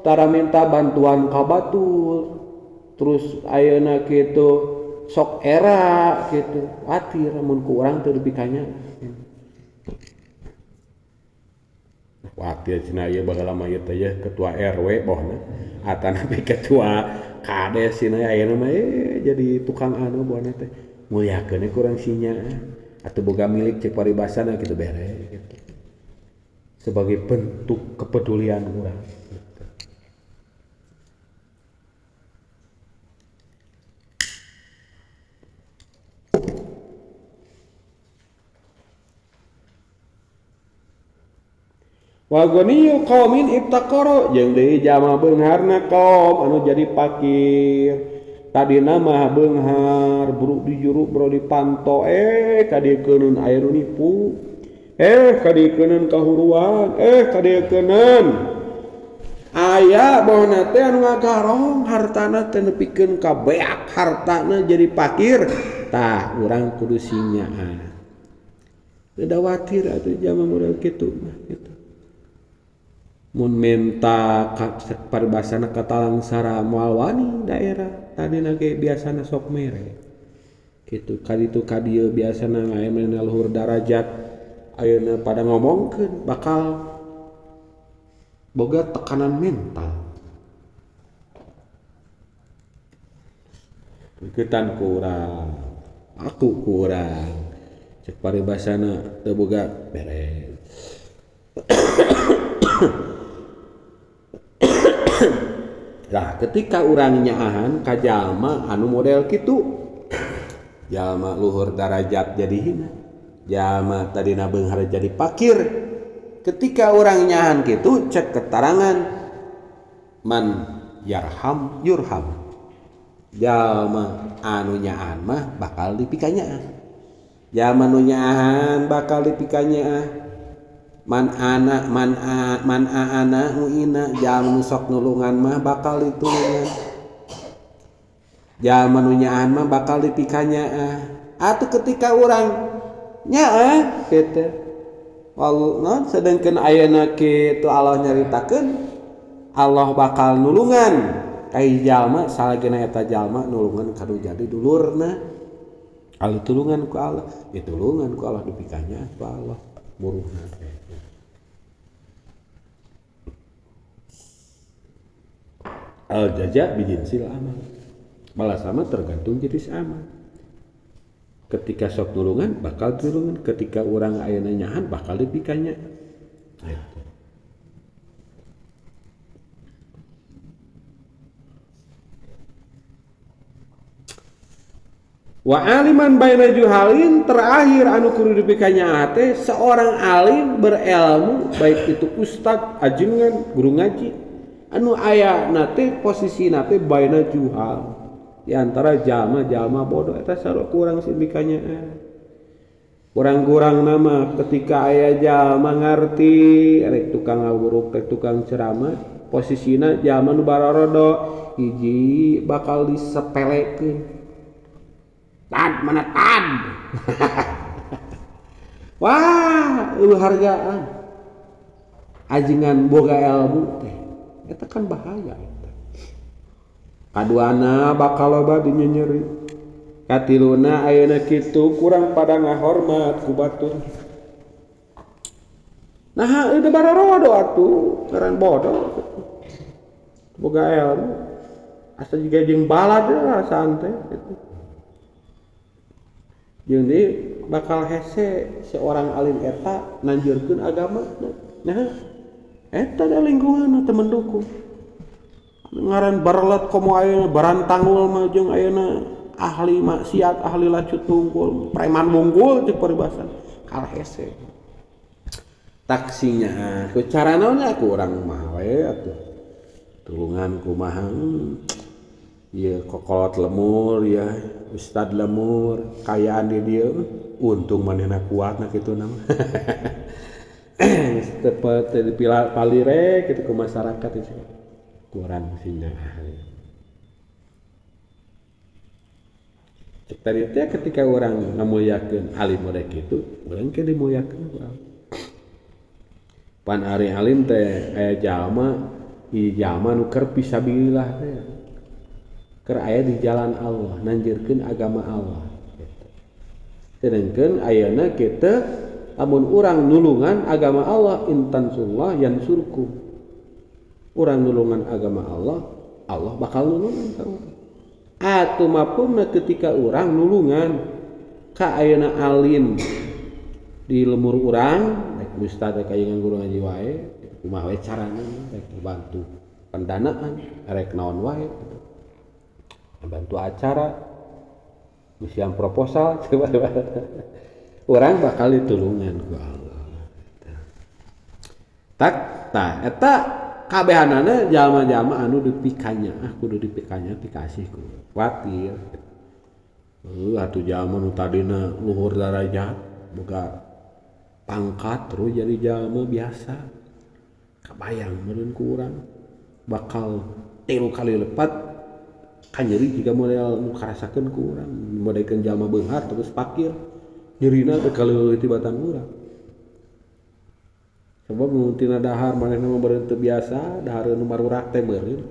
tara minta bantuan ka batur. Terus ayeuna kitu sok era kitu watir mun ku urang teu dipikanya. Watir cenah ieu baheula mah ieu teh ketua RW bohna atanapi ketua kades cenah ayeuna mah jadi tukang anu bohna teh mulyakeun kurang sinya atuh boga milik cek paribasana kitu bere gitu. Sebagai bentuk kepedulian urang. Wa ghaniyu qaumin ibtaqara jeung deui jalma beungharna kaum anu jadi pakir. Tadina mah beunghar buru di juru bro dipanto kadieukeuneun aya nu nipu kadieukeuneun kahuruan kadieukeuneun aya bohna teh anu ngagarong hartana teh nepikeun ka beak hartana jadi pakir. Tah urang kudu sinyaah. Teu watir atuh jalma model kitu mah kitu. Mun menta paribasana katalangsara moal wani daerah tadina ge biasana sok mere kitu kaditu kadieu biasana ngaemena luhur darajat ayeuna pada ngomongkeun bakal boga tekanan mental iketan kurang aku kurang cek paribasana teu boga beres. Nah, ketika urang nyaahan ka jalma anu model kitu, jalma luhur darajat jadi hina, jalma tadina beunghar jadi pakir. Ketika urang nyaahan kitu cek keterangan man yarham yurham. Jalma anu nyaahan mah bakal dipikanyaah. Jalma nu nyaahan bakal dipikanyaah. Man ana man a man aana muina jalma nu sok nulungan mah bakal ditulungan. Jalma nu nyaan mah bakal dipikanyaah. Atuh ketika urang nyaah kitu. Allah sedangkan ayeuna kitu Allah nyaritakeun Allah bakal nulungan ka jalma salagina eta jalma nulungan ka nu jadi dulurna. Kalau tulungan ku Allah, ditulungan ku Allah dipikanyaah ku Allah buruhna teh. Al jaza bijinsil amal. Balas sama tergantung jenis amal. Ketika sok nulungan bakal tulungan, ketika urang ayeuna nyahan bakal dipikanya. Gitu. Wa aliman baina juhalin terakhir anu kudu dipikanya teh seorang alim berilmu baik itu ustad, ajengan, guru ngaji anu aya nate posisi nate baina juhal di antara jalma-jalma bodoh eta sarua kurang sibikanya. Kurang-kurang nama ketika aya jalma ngarti rek tukang ngawuruk rek tukang ceramah posisina jalma nu bararodo hiji bakal disepelekeun. Tad mana tad. Wah, eueuh hargaan. Ajengan boga ilmu teh eta kan bahaya eta. Kaduana bakal loba dinyenyeri. Katiluna ayeuna kitu kurang pada ngahormat ku batur. Nah, udah bararodo atuh, ngaran bodoh. Boga ilmu. Asa jiga jeung balad lah santai gitu. Jadi bakal hese seorang alim eta nanjurkeun agama. Nah, eta da lingkungan teu mendukung. Ngaran barlet komo ayeuna barantangul mah jeung ayeuna ahli maksiat, ahli lacut tungkul, preman wungkul cek paribasan. Kalah hese. Taksinya ku cara naon ku urang mah we atuh. Tulungan kumaha. Ieu kokolot lemur ya, ustad lemur, kayaan di dieu untung manehna kuat na kitu nama. Teu dipila palire kitu ku masyarakat itu. Kurang sinya. Cek tadi teh ketika orang ngamuliakeun alim mereka itu, urang ke dimuliakeun ku Allah. Pan ari alim teh aya jalma, ieu jalma nu keur fisabilillah teh. Keur aya di jalan Allah, nanjirkeun agama Allah gitu. Sedangkeun ayeuna kita lamun urang nulungan agama Allah intansullah yansurkum. Urang nulungan agama Allah, Allah bakal nulungan ka urang. Atuh mapumna ketika urang nulungan ka ayeuna alim di lemur urang, rek ustad rek ayeuna guru ngaji wae, kumaha we carana rek bantu pendanaan, rek naon wae gitu. Bantu acara, misian proposal, orang bakal ditulungan ku Allah. Tak, tah eta kabehanana jalma-jalma anu dipikanya, ah kudu dipikanya dikasih ku kuatir. Atuh jalma nu tadina luhur darajat, boga pangkat terus jadi jalma biasa. Kabayang meureun ku urang bakal 3 kali lipat kanyeri jika model nu karasakeun ku urang, modelkeun jalma beunghar terus pakir nyerina teh kaleuleut tibatan urang. Sebab nu tina dahar manehna mah beureun teu biasa, dahareun nu marurak teh beureun.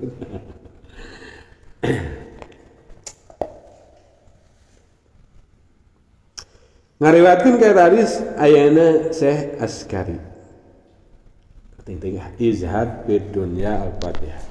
Ngariwatkeun ka tadi ayana Syekh Askari. Ting-ting izhad fid dunya al-Fatihah.